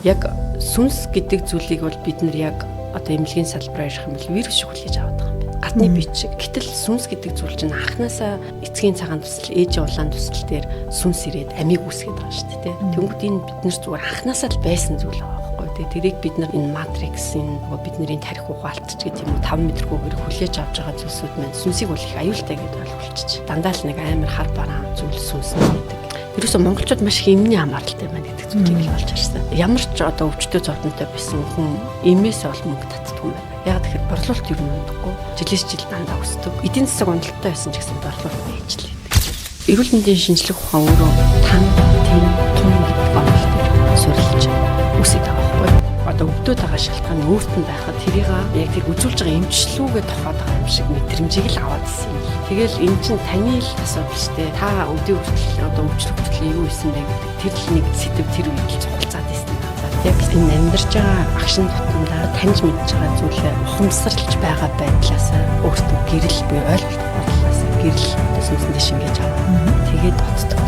Яг сүнс гэдэг зүйлийг бол бид нар яг одоо эмнэлгийн салбараар ярих юм бол вирус шиг хүлээж аваад байгаа юм байна. Гадны бие шиг. Гэтэл сүнс гэдэг зүйл чинь анханасаа эцгийн цагаан тусал, ээжийн улаан тусал дээр сүнс ирээд амийг үүсгээд байгаа шүү дээ. Тэнгүүд энэ бид нар зүгээр анханасаа л байсан зүйл байгаа байхгүй. Тэгээ тэрийг бид нар энэ матриксын нөгөө бидний тарих угаалт ч гэдэг юм уу 5 метргүйгээр хүлээж авч байгаа зүйлсүүд маань сүнсийг бол их аюултай гэдээ ойлголчих. Дандаа л нэг амар хар бараан зүйл сүнс нь гэдэг. Ерөөсө монголчууд маш их эмний хамааралтай байна гэдэг зүйлийг л олж харсан. Ямар ч одоо өвчтөе зовлонтой байсан хүн эмээс бол мөнгө татдаггүй юм байна. Яг тэгэхээр борлуулалт ер нь унадаггүй. Жилээс жил дандаа өсдөг. Эдийн засаг уналттай байсан ч гэсэн борлуулалт байж л байдаг. Эрүүл мэндийн шинжлэх ухаан өөрөө тан, тэн, тун гэдэг онол дээр суурилж үсэж байгаа байхгүй. Одоо өвдөд байгаа шалтгаан нь өөрт нь байхад тэрийг яг тэр үзүүлж байгаа эмчлүүгээ тохиод байгаа юм шиг мэдрэмжийг л аваад ирсэн юм. Тэгэл эн чинь таны л асуудал шүү дээ. Та өдөө хүртэл одоо өвчлөх хүртэл юу исэн бэ гэдэг тэр л нэг сэдв тэр үед л цуглацаад исэн. Яг энэ амьдарч байгаа агшин тутамдаа таньж мэдж байгаа зүйлээ ухамсарлаж байгаа байдлаасаа өөртөө гэрэл буюу ойлголт бодлоос гэрэл одоо сүнсэндээ шингээж аваа. Тэгээд доцдог.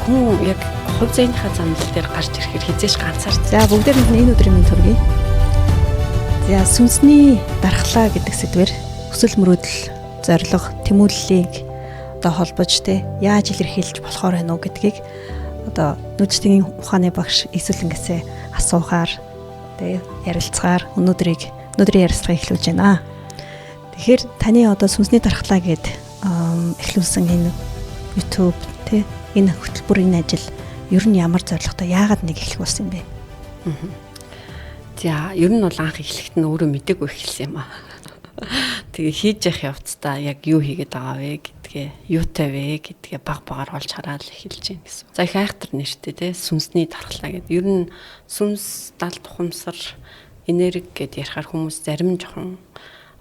Хүн яг хувь зээийнхаа замнал дээр гарч ирэхээр хизээш ганцаар. За бүгдээрэнд нь энэ өдрийн мэнд хүргэе. За сүнсний дархлаа гэдэг сэдвээр өсөл мөрөөдөл, зорилго, тэмүүллийг одоо холбож те яаж илэрхийлж болохоор байна уу гэдгийг одоо нүүдэлтийн ухааны багш Исүлэнгээсээ асуухаар тэ ярилцгаар өнөөдрийн ярилцлагыг эхлүүлж байна. Тэгэхээр таны одоо сүнсний дархлаа гэд эхлүүлсэн энэ YouTube тэ энэ хөтөлбөр энэ ажил ер нь ямар зорилготой яагаад нэг эхлэх болсон юм бэ? За ер нь бол анх эхлэхэд нь өөрөө мдэггүй эхэлсэн юм аа. Тэгээ хийж явах явцдаа яг юу хийгээд байгаа вэ гэдгээ, юутай вэ гэдгээ баг багаар олж хараад эхэлж байна гэсэн. За их айхтар нэртэй те сүнсний дархлаа гэдэг. Ер нь сүнс, далд ухамсар, энерги гэд ярихаар хүмүүс зарим нь жоохон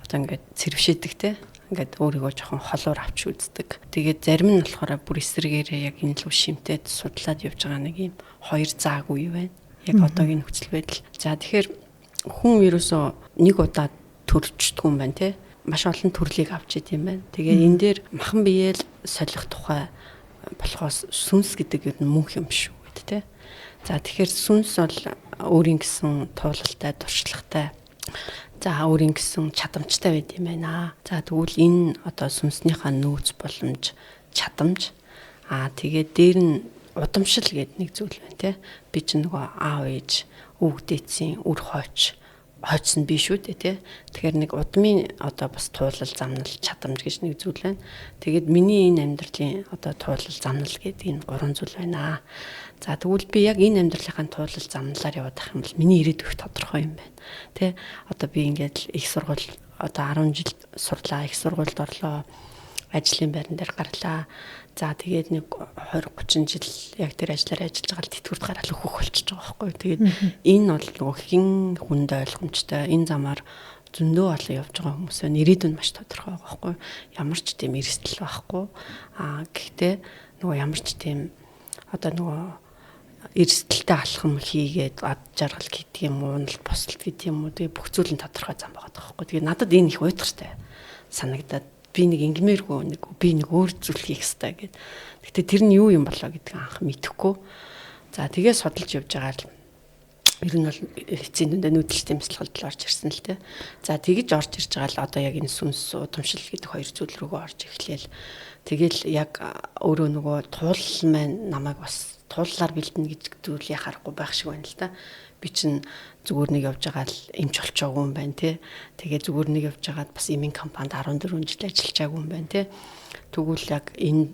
одоо ингээд цэрвшээдэг те. Ингээд өөрийгөө жоохон холуур авч үздэг. Тэгээд зарим нь болохоор бүр эсрэгээрээ яг энэ лүү шимтээд судлаад явж байгаа нэг юм хоёр заагүй байна. Яг одоогийн нөхцөл байдал. За тэгэхээр хүн ерөөсөө нэг удаа төрчдгүү юм байна те. Маш олон төрлийг авч идэм байна. Тэгээ энэ дээр махан биеэл солих тухай болохоос сүнс гэдэг ер нь мөнх юм шүү гэд те. За тэгэхээр сүнс бол өөрийн гэсэн туулалтай, туршлагатай. За өөрийн гэсэн чадамжтай байд юм байна. За тэгвэл энэ одоо сүнснийхаа нөөц боломж, чадамж аа тэгээд дээр нь удамшил гэдэг нэг зүйл байна те. Би чинь нөгөө аав ээж өвгдээцийн үр хойч хойцсон биш үү дээ тий. Тэгэхээр нэг удмын одоо бас туулал замнал чадамж гэж нэг зүйл байна. Тэгээд миний энэ амьдралын одоо туулал замнал гэдэг энэ гурван зүйл байна. За тэгвэл би яг энэ амьдралынхаа туулал замналаар яваад ах юм бол миний ирээдүйх тодорхой юм байна. Тэ одоо би ингээд их сургууль одоо 10 жил сурлаа, их сургуульд орлоо, ажлын байран дээр гарлаа. За тэгээд нэг 20 30 жил яг тэр ажлаар ажиллаж байгаа л тэтгэврт гараал өөхөх болчихж байгаа байхгүй. Тэгээд энэ бол нөгөө хэн хүнд ойлгомжтой энэ замаар зөндөө олон явж байгаа хүмүүс байна. Ирээдүйн маш тодорхой байгаа байхгүй. Ямар ч тийм эрсдэл байхгүй. Аа гэхдээ нөгөө ямар ч тийм одоо нөгөө эрсдэлтэй алхам хийгээд ад жаргал гэдэг юм уу, унал босолт гэдэг юм уу. Тэгээ бүх зүйл нь тодорхой зам байгаа байхгүй. Тэгээ надад энэ их уйтгартай санагдаад би нэг ингэмээргүй нэг би нэг өөр зүйл хийх ёстой гэд. Гэтэ тэр нь юу юм болоо гэдгийг анх мэдэхгүй. За тэгээ судалж явж байгаа л ер нь бол эцсийн дүндээ нүүдэлтэй бясалгалд л орж ирсэн л те. За тэгэж орж ирж байгаа л одоо яг энэ сүнс удамшил гэдэг хоёр зүйл рүүгээ орж эхлээл. Тэгэл яг өөрөө нөгөө туулал маань намайг бас тууллаар бэлдэнэ гэж зүйл яхаарахгүй байх шиг байна л та. Би чинь зүгээр нэг явж байгаа л эмч болчоогүй юм байна те. Тэгээ зүгээр нэг явж байгаад бас эмийн компанид 14 жил ажиллажаагүй юм байна те. Тэгвэл яг энэ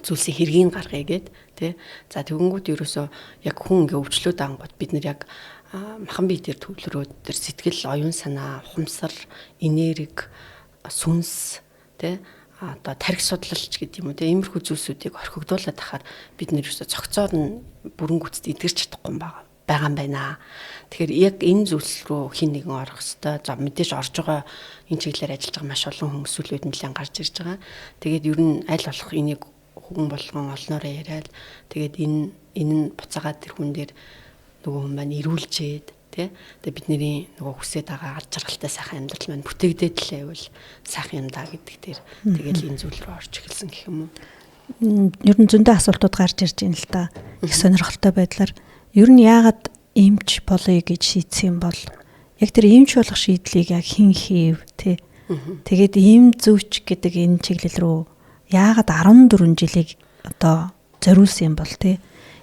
зүйлсийн хэргийг гаргая гэд те. За тэгэнгүүт ерөөсөө яг хүн ингээ өвчлөөд ангууд бид нар яг махан бие дээр төвлөрөөд тэр сэтгэл, оюун санаа, ухамсар, энерги, сүнс те одоо тарих судлалч гэдэг юм уу те иймэрхүү зүйлсүүдийг орхигдуулаад тахаар бид нэр ерөөсөө цогцоор нь бүрэн гүцэд эдгэрч чадахгүй юм байгаа юм байна. Тэгэхээр яг энэ зүйлс рүү хин нэгэн орох хэвээр. За мэдээж орж байгаа энэ чиглэлээр ажиллаж байгаа маш олон хүмүүс сүүлийн үед нэлээд гарч ирж байгаа. Тэгээд ер нь аль болох энийг хүн болгон олноороо яриад тэгээд энэ нь буцаагаад тэр хүн дээр нөгөө хүн маань ирүүлжээд тий. Тэгээд бидний нөгөө хүсээд байгаа ад жаргалтай сайхан амьдрал маань бүтээгдээд л байвал сайхан юм да гэдэг дээр тэгэл энэ зүйл рүү орж эхэлсэн гэх юм уу. Ер нь зөндөө асуултууд гарч ирж байна л да. Их сонирхолтой байдлаар ер нь яагаад эмч болъё гэж шийдсэн юм бол яг тэр эмч болох шийдлийг яг хэн хийв те? Тэгээд эм зүйч гэдэг энэ чиглэл рүү яагаад 14 жилийг одоо зориулсан юм бол те?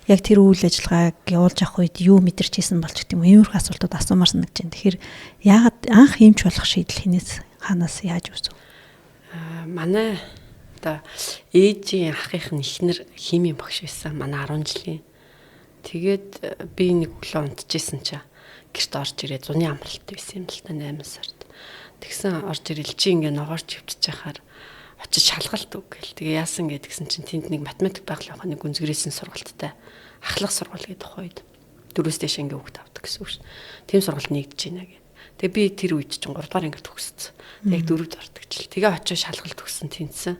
Яг тэр үйл ажиллагааг явуулж авах үед юу мэдэрч исэн болж гэдэг юм уу? Иймэрхүү асуултууд асуумаар санагдаж байна. Тэгэхээр яагаад анх эмч болох шийдэл хинээс хаанаас яаж үүсв? Манай одоо ээжийн ахынх нь эхнэр химийн багш байсан. Манай 10 жилийн. Тэгээд би нэг өглөө унтжсэн чинь гэрт орж ирээ зуны амралт байсан юм л та 8 сард. Тэгсэн орж ирэл чи ингээ ногоорч хөвтөж яхаар очиж шалгалт өг гэл. Тэгээ яасан гэдгсэн чинь тэнд нэг математик байгалийн ухааны гүнзгийрсэн сургалттай ахлах сургууль гэдэг тухайд 4-өөс дээш ингээ хүүхд авдаг гэсэн үг шин. Тийм сургуульд нэгдэж байна гэд. Тэгээ би тэр үед чинь 3 дугаар ангид төгссөн. Яг 4-д ордог жил. Тэгээ очиж шалгалт өгсөн тэнцсэн.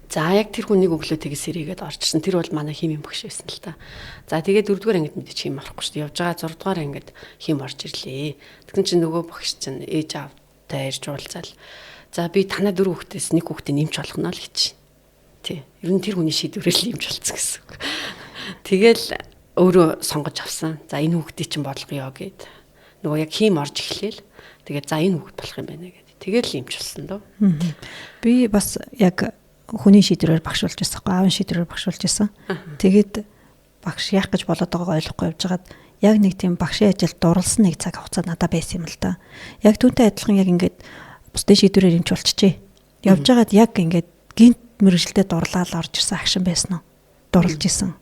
За яг тэр хүн нэг өглөө тэгээс сэрийгээд орчихсон. Тэр бол манай химийн багш байсан л та. За тэгээ 4 дугаар ангид мэдээч хим орохгүй шүү дээ. Явж байгаа 6 дугаар ангид хим орж ирлээ. Тэгсэн чинь нөгөө багш чинь ээж аавтай ирж уулзаал. За би танаа 4 хүүхдээс нэг хүүхдээ нэмж болгоно л гэж. Тий. Ер нь тэр хүний шийдвэрээр л нэмж болцсон гэсэн үг. Тэгэл өөрөө сонгож авсан. За энэ хүүхдийг чинь болгоё гэд. Нөгөө яг хим орж эхлээл. Тэгээд за энэ хүүхд болох юм байна гэд. Тэгэл нэмж болсон дөө. Би бас яг хүний шийдвэрээр багш болж байсан хгүй, аавын шийдвэрээр багш болж байсан. Тэгээд багш яах гэж болоод байгааг ойлгохгүй явж байгаад яг нэг тийм багшийн ажилд дурлсан нэг цаг хугацаа надад байсан юм л да. Яг түүнтэй адилхан яг ингээд бусдын шийдвэрээр эмч болчихжээ. Явж байгаад яг ингээд гинт мэргэжилтэд дурлал орж ирсэн агшин байсан уу? Дурлж исэн,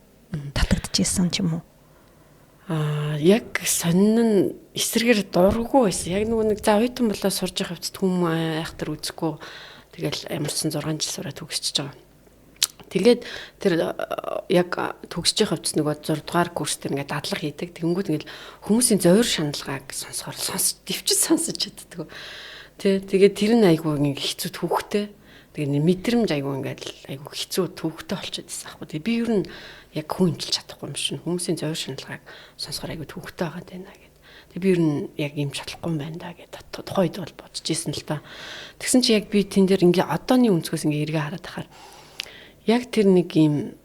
татагдчихсэн ч юм уу? Яг сонин нь эсрэгээр дурггүй байсан. Яг нөгөө нэг за оюутан болоо сурж явах явцад хүм айхтар үзэхгүй тэгэл ямарсан 6 жил сураа төгсөж байгаа. Тэгээд тэр яг төгсөж явах явцад нөгөө 6 дугаар курс дээр ингээд дадлага хийдэг. Тэнгүүд ингээд хүмүүсийн зовир шаналгааг сонсохоор дэвчиж сонсож чаддгүй. Тэ тэгээд тэр нь айгүй ингээд хэцүү түүхтэй. Тэгээд мэдрэмж айгүй ингээд айгүй хэцүү түүхтэй болчиход байсан аахгүй. Тэгээд би ер нь яг хүн имчилж чадахгүй юм шин. Хүмүүсийн зовир шаналгааг сонсохоор айгүй түүхтэй байгаа даа гэд. Тэгээд би ер нь яг имч чадахгүй юм байна да гэд тухайн үед бол бодож исэн л та. Тэгсэн чи яг би тэн дээр ингээ одооны өнцгөөс ингээ эргээ хараад тахаар яг тэр нэг юм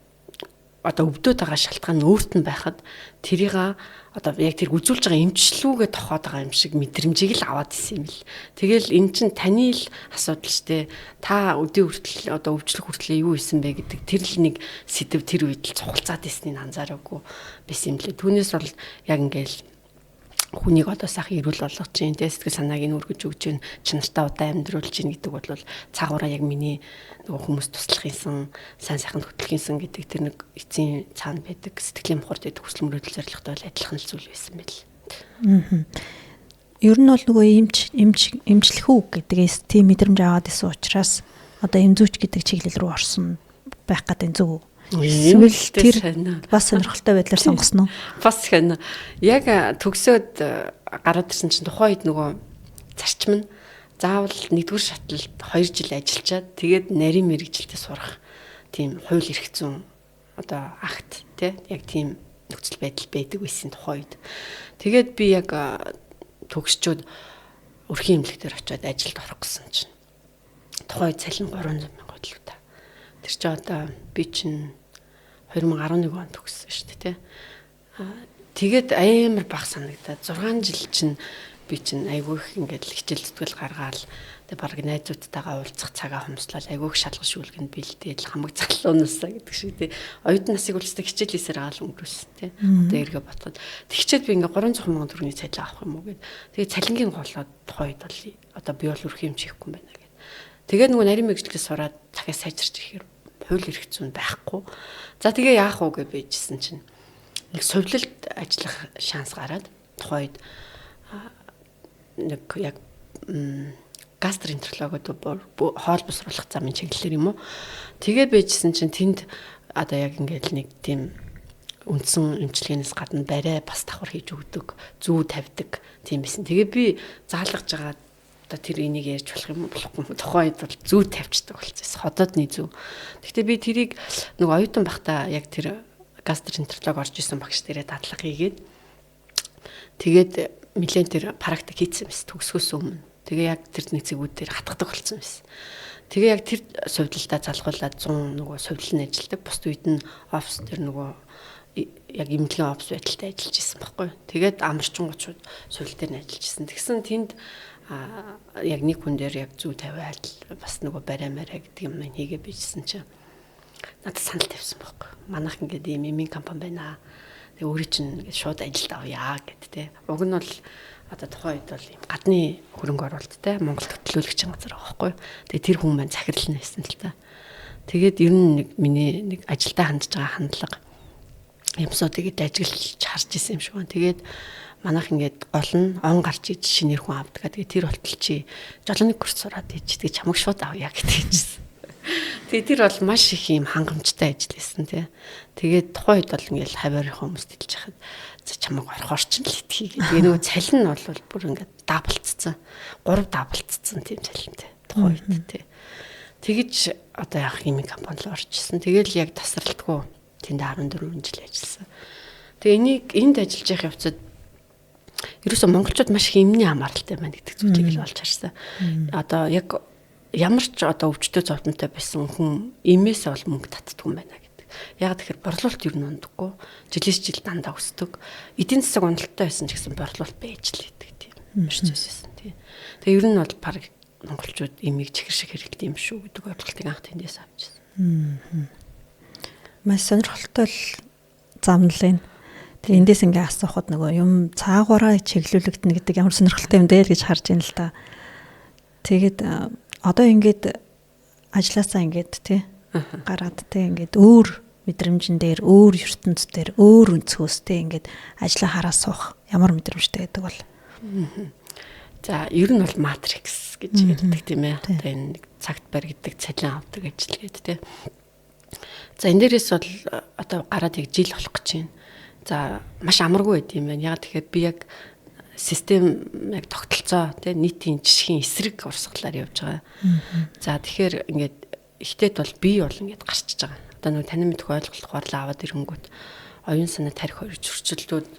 одоо өвдөд байгаа шалтгаан нь өөрт нь байхад тэрийг одоо яг тэр үзүүлж байгаа эмчлүүгээ тохоод байгаа юм шиг мэдрэмжийг л аваад исэн юм л. Тэгэл эн чин таны л асуудал штэ. Та өдөө хүртэл одоо өвчлөх хүртлээ юу исэн бэ гэдэг тэр л нэг сэдв тэр үед л цуглацаад ирснийг анзаараагүй байсан юм лээ. Түүнээс бол яг ингээл хүнийг одоо сайхан эрүүл болгож чинь, тэ сэтгэл санааг нь өргөж өгч чинь, чанартай удаан амьдруулж чинь гэдэг бол цаагаараа яг миний нөгөө хүмүүс туслах юмсан, сайн сайхан хөтлөх юмсан гэдэг тэр нэг эцсийн цаана байдаг сэтгэлийн мухард байдаг хүсэл мөрөөдөл зорилготой бол адилхан л зүйл байсан байл. Ер нь бол нөгөө эмчлэх үг гэдгээс тийм мэдрэмж аваад исэн учраас одоо эмзүүч гэдэг чиглэл рүү орсон байх гэдэг зөв үү? Эсвэл тэр бас сонирхолтой байдлаар сонгосон уу? Бас хань. Яг төгсөөд гараад ирсэн чинь тухайн үед нөгөө зарчим нь заавал нэгдүгээр шатлалд 2 жил ажиллачаад тэгээд нарийн мэргэжилтэд сурах тийм хууль эрх зүйн одоо акт тий яг тийм нөхцөл байдал байдаг байсан тухайн үед. Тэгээд би яг төгсчөөд өрхийн эмнэлэг дээр очиод ажилд орох гэсэн чинь тухайн үед цалин 300 мянга хөдлөө та. Тэр чинь одоо би чинь 2011 онд төгссөн шүү дээ, тэ. Тэгээд амар бага санагдаад 6 жил чинь би чинь айгүй их ингээд хичээл зүтгэл гаргаал тэг баг найзуудтайгаа уулзах цагаа хомслол айгүй их шалгал шүүлгэнд бэлдээл хамаг залуунаасаа гэдэг шиг тэ. Оюутан насыг үлдсэн хичээл хийсээр агаал өнгөрөөсөн тэ. Одоо эргээ ботход тэгчээд би ингээд 300 мянган төгрөгийн цалин авах юм уу гэд. Тэгээд цалингийн голоод тухайд бол одоо би бол өрх юм чихгүй юм байна гэд. Тэгээд нөгөө нарийн мэргэжлээс сураад дахиад сайжирч ирэхээр хууль эрх зүйн байхгүй. За тэгээ яах вэ гэж байжсэн чинь нэг сувлалд ажиллах шанс гараад тухайд нэг яг гастроэнтерологод хоол босруулах замын чиглэлээр юм уу. Тэгээд байжсэн чинь тэнд одоо яг ингээд нэг тийм үндсэн эмчилгээнээс гадна барай бас давхар хийж өгдөг, зүү тавьдаг тийм байсан. Тэгээ би заалгаж байгаа одоо тэр энийг ярьж болох юм болохгүй юм. Тухайн үед бол зүү тавьчихдаг болчихсон. Ходоодны зүү. Гэхдээ би тэрийг нөгөө оюутан байхдаа яг тэр гастроэнтеролог орж исэн багш дээрээ дадлага хийгээд тэгээд нэлээд тэр практик хийсэн байсан төгсгөөс өмнө. Тэгээ яг тэр нэг цэгүүд дээр хатгадаг болсон байсан. Тэгээ яг тэр сувдлалтаа залгуулад 100 нөгөө сувдал нь ажилладаг. Бусд үед нь офис дээр нөгөө яг эмнэлгийн офс байдалтай ажиллаж исэн байхгүй. Тэгээд амарчингууд шууд сууль дээр нь ажиллаж исэн. Тэгсэн тэнд яг нэг хүн дээр яг зүү тавиад бас нөгөө барай мараа гэдэг юм хийгээ bijсэн чинь надад санал тавьсан байхгүй. Манайх ингээд ийм эмийн компани байна. Тэгээ өөрийн чинь ингээд шууд ажилд авъя гэд тэ. Уг нь бол одоо тухайн үед бол ийм гадны хөрөнгө оруулалттай Монгол хөтлөөлөгчийн газар байгаа байхгүй. Тэгээ тэр хүн маань захирал нь байсан л та. Тэгээд ер нь нэг миний нэг ажилдаа хандж байгаа хандлага юмсуудыг ажиглаж харж исэн юм шиг байна. Тэгээд манайх ингээд гол нь он гарч иж шинээр хүн авдаг. Тэгээд тэр болтол чи жолооны курс сураад ич тэгээд чамаг шууд авъя гэдэг чийсэн. Тэгээд тэр бол маш их юм хангамжтай ажил байсан тий. Тэгээд тухайн үед бол ингээд хаваар хүмүүст хэлж хахад за чамаг орохоор ч л итгэе. Тэгээд нөгөө цалин нь бол бүр ингээд даблцсан. 3 даблцсан тийм цалинтай тухайн үед тий. Тэгэж одоо яг юм компани руу орчихсон. Тэгэл яг тасралтгүй тэнд 14 жил ажилласан. Тэгээ энийг энд ажиллаж явах явцад ерөөсө монголчууд маш их эмний хамааралтай байна гэдэг зүйлийг л олж харсан. Одоо яг ямар ч одоо өвчтөе зовлонтой байсан хүн эмээс бол мөнгө татдаггүй юм байна гэдэг. Яг тэгэхээр борлуулалт ер нь ундаггүй. Жилээс жил дандаа өсдөг. Эдийн засаг уналттай байсан ч гэсэн борлуулалт байж л байдаг тийм процесс байсан тийм. Тэгээ ер нь бол баг монголчууд эмийг чихэр шиг хэрэглэдэг юм шүү гэдэг ойлголтыг анх тэндээс авчихсан. Маш сонирхолтой л замнал энэ. Тэгээ эндээс ингээ асуухад нөгөө юм цаагаараа чиглүүлэгдэнэ гэдэг ямар сонирхолтой юм дээ л гэж харж байна л та. Тэгээд одоо ингээд ажилласаа ингээд тий гараад тий ингээд өөр мэдрэмжэн дээр, өөр ертөнц дээр, өөр өнцгөөс тий ингээд ажлаа хараа суух ямар мэдрэмжтэй байдаг бол? За ер нь бол матрикс гэж ярьдаг тийм ээ. Одоо энэ нэг цагт баригддаг, цалин авдаг ажил гэдэг тий. За энэ дээрээс бол одоо гараад яг жил болох гэж байна. За маш амаргүй байд юм байна. Яг тэгэхээр би яг систем яг тогтолцоо тий нийтийн жишгийн эсрэг урсгалаар явж байгаа. За тэгэхээр ингээд ихтэйд бол би бол ингээд гарчиж байгаа. Одоо нэг танин мэдэх ойлголт горлоо аваад ирэнгүүт оюун санаа тарих хоёр зөрчилдүүд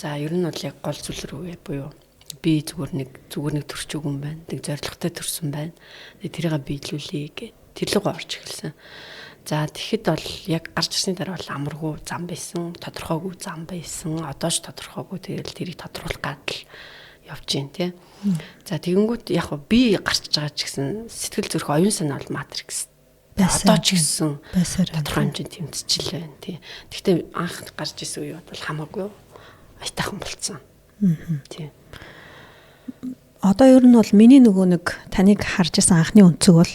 за ер нь бол яг гол зүйл рүүгээ буюу би зүгээр нэг төрчөөг юм байна. Нэг зорилготой төрсөн байна. Тэгээ тэрийг биелүүлье гэд тэр лугаа орж эхэлсэн. За тэгэхэд бол яг гарч ирсний дараа бол амаргүй зам байсан, тодорхойгүй зам байсан. Одоо ч тодорхойгүй. Тэгэл тэрийг тодруулах гад л явж гин тий. За тэгэнгүүт яг би гарч байгаа ч гэсэн сэтгэл зүрх оюун санаа бол матрикс. Одоо ч гэсэн тодорхой хэмжээнд тэмцэжил байна тий. Гэхдээ анх гарч ирсэн үе бол хамаагүй аятайхан болцсон. Тий. Одоо ер нь бол миний нөгөө нэг таныг харж исэн анхны өнцөг бол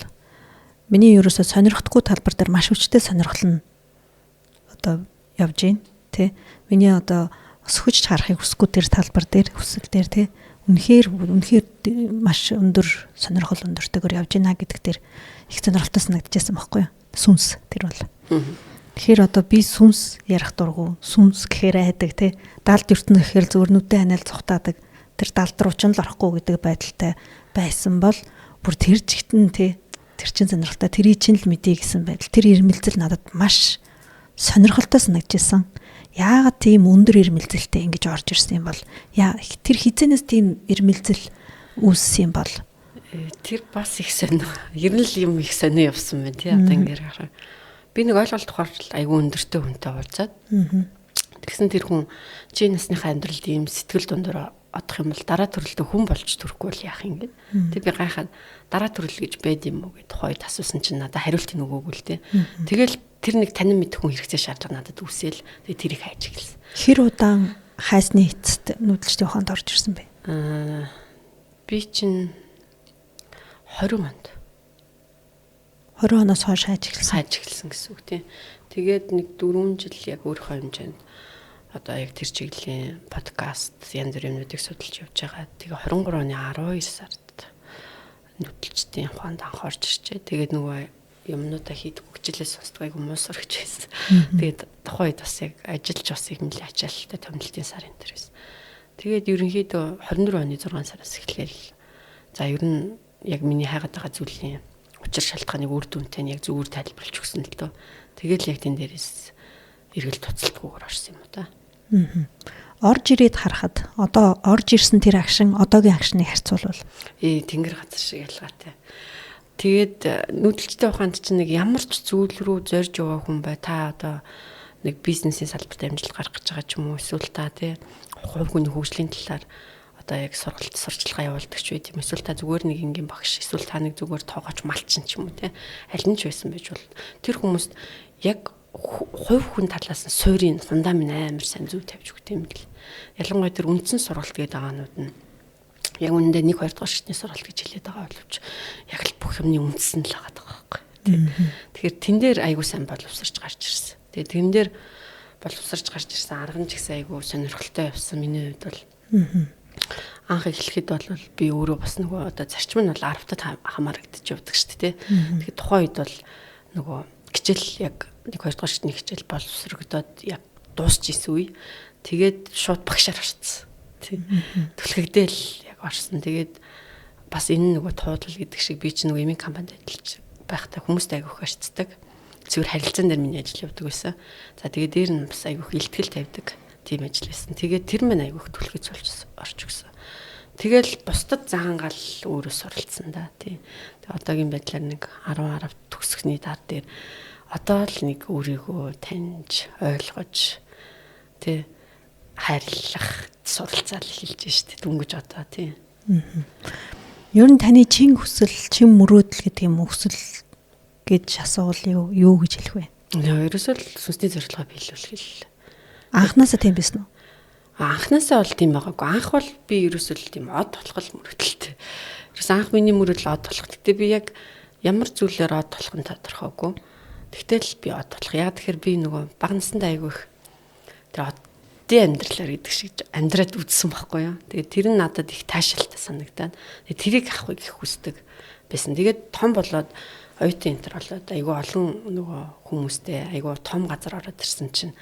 миний ерөөсөө сонирхдаггүй талбар дээр маш хүчтэй сонирхол нь одоо явж байна тий. Миний одоо өсгөж харахыг хүсэхгүй тэр талбар дээр хүсэл дээр тий. Үнэхээр маш өндөр сонирхол өндөртэйгээр явж байна гэдэг дээр их сонирхолтой санагдчихсан байхгүй юу? Сүнс тэр бол. Тэгэхээр одоо би сүнс ярих дургу, сүнс гэхээр айдаг тий. Далд ертөнд гэхээр зүгээр нүдээ ханаал цухтаадаг. Тэр далд руу ч л орохгүй гэдэг байдалтай байсан бол бүр тэр чигтэн тий. Тэр чин сонирхолтой, тэрий чин л мэдье гэсэн байдал. Тэр ирмэлзэл надад маш сонирхолтой санагдчихсан. Яагаад тийм өндөр ирмэлзэлтэй ингэж орж ирсэн юм бол? Яа тэр хизэнээс тийм ирмэлзэл үүссэн юм бол? Тэр бас их сонио. Ер нь л юм их сонио явсан байна тий. Одоо ингээд хараа. Би нэг ойлголт ухаарл айгүй өндөртэй хүнтэй уулзаад. Тэгсэн тэр хүн чи насныхаа амьдралд ийм сэтгэл дундуур одох юм бол дараа төрөлдөө хүн болж төрөхгүй бол яах юм гээд. Тэг би гайхаад дараа төрөл гэж байд юм уу гэд тухайд асуусан чинь надад хариултыг өгөөгүй л дээ. Тэгэл тэр нэг танин мэдэх хүн хэрэгцээ шаардлага надад үүсээл тэг тэрийг хайж эхэлсэн. Хэр удаан хайсны эцэст нүүдэлчдийн ухаанд орж ирсэн бэ? Би чинь 20 онд. 20 оноос хойш хайж эхэлсэн. Хайж эхэлсэн гэсэн үг тийм. Тэгээд нэг 4 жил яг өөрийнхөө хэмжээнд одоо яг тэр чиглэлийн подкаст янз бүрийн юмнуудыг судалж явж байгаа. Тэгээ 23 оны 12 сард нүүдэлчдийн ухаанд анх орж ирчээ. Тэгээд нөгөө юмнуудаа хийдэг хөгжилээ сонсдог айгу муу сурагч байсан. Тэгээд тухайн үед бас яг ажиллаж бас их нэлээд ачаалттай томилтын сар энэ төр байсан. Тэгээд ерөнхийдөө 24 оны 6 сараас эхлээл за ер нь яг миний хайгаад байгаа зүйлийн учир шалтгааныг үр дүнтэй нь яг зүгээр тайлбарлаж өгсөн л дөө. Тэгэл яг тэн дээрээс эргэл туцалтгүйгээр орсон юм уу та. Орж ирээд харахад одоо орж ирсэн тэр агшин одоогийн агшныг харьцуулбал тэнгэр газар шиг ялгаатай. Тэгээд нүүдэлчтэй ухаанд чинь нэг ямар ч зүйл рүү зорж яваа хүн бай. Та одоо нэг бизнесийн салбарт амжилт гаргах гэж байгаа ч юм уу, эсвэл та тий хувь хүний хөгжлийн талаар одоо яг сургалт сурчлагаа явуулдаг ч байт юм. Эсвэл та зүгээр нэг энгийн багш, эсвэл та нэг зүгээр тоогооч малчин ч юм уу тий аль нь ч байсан байж бол тэр хүмүүст яг хувь хүн талаас нь суурийн фундамент амар сайн зөв тавьж өгдөг юм бэл. Ялангуяа тэр үндсэн сургалт гэдэг агаанууд нь яг үнэндээ 1 2 дугаар шатны сургалт гэж хэлээд байгаа боловч яг л бүх юмны үндсэн л байгаа байхгүй. Тэгэхээр тэн дээр айгуу сайн боловсрч гарч ирсэн. Тэгээ тэн дээр боловсрч гарч ирсэн арга нь ч гэсэн айгуу сонирхолтой явсан миний хувьд бол. Анх эхлэхэд бол би өөрөө бас нөгөө одоо зарчим нь бол 10-тад хамаарагдаж явдаг шүү дээ. Тэгэхээр тухайн үед бол нөгөө хичээл яг 1 2 дугаар шатны хичээл боловсрогдоод яг дуусч исэн үе. Тэгээд шууд багшаар орсон. Түлхэгдээл яг орсон. Тэгээд бас энэ нөгөө туудлал гэдэг шиг би чинь нөгөө эмийн компанид ажиллаж байхдаа хүмүүстэй айгүйх харьцдаг. Цэвэр харилцаан дээр миний ажил явдаг байсан. За тэгээд дээр нь бас айгүйх илтгэл тавьдаг тийм ажил байсан. Тэгээд тэр минь айгүйх түлхэж болж орж өгсөн. Тэгэл бусдад заангаал өөрөө суралцсан да тий. Тэгээ одоогийн байдлаар нэг 10 10 төгсгөний даар дээр одоо л нэг өөрийгөө таньж, ойлгож тий хайрлах суралцаал эхэлж штэ дөнгөж одоо тий. Ер нь таны чин хүсэл, чин мөрөөдөл гэдэг юм хүсэл гэж асуувал юу гэж хэлэх вэ? Ерөөсөө л сүнсний зорилгоо биелүүлэх л. Анхнаасаа тийм байсан уу? Анхнаасаа бол тийм байгаагүй. Анх бол би ерөөсөө л тийм од болох л мөрөөдөлтэй. Ерөөс анх миний мөрөөдөл од болох. Гэтэ би яг ямар зүйлээр од болох нь тодорхойгүй. Тэгтэл би од болох. Яг тэгэхээр би нөгөө бага насндаа айгүй их тэр одын амьдралаар гэдэг шиг амьдраад үзсэн байхгүй юу. Тэгээд тэр нь надад их таашаалтай санагдаад. Тэгээд тэрийг авахыг их хүсдэг байсан. Тэгээд том болоод оюутан энтер болоод айгүй олон нөгөө хүмүүстэй айгүй том газар ороод ирсэн чинь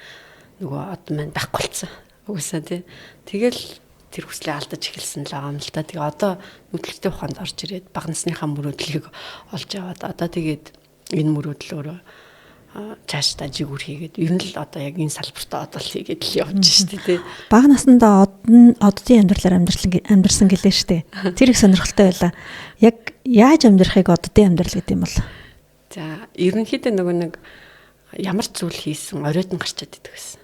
нөгөө од маань байхгүй болсон. Угсаа тий. Тэгэл тэр хүслээ алдаж эхэлсэн л байгаа юм л та. Тэгээ одоо нүдэлтэй ухаанд орж ирээд бага насныхаа мөрөөдлийг олж аваад одоо тэгээд энэ мөрөөдлөөрөө цаашдаа жигүүр хийгээд ер нь л одоо яг энэ салбартаа одол хийгээд л явж штэ тий. Бага насндаа оддын амьдралаар амьдарсан гэлээ штэ. Тэр их сонирхолтой байлаа. Яг яаж амьдрахыг оддын амьдрал гэдэг юм бол? За, ерөнхийдөө нөгөө нэг ямар ч зүйл хийсэн оройд нь гарчаад идэг гэсэн.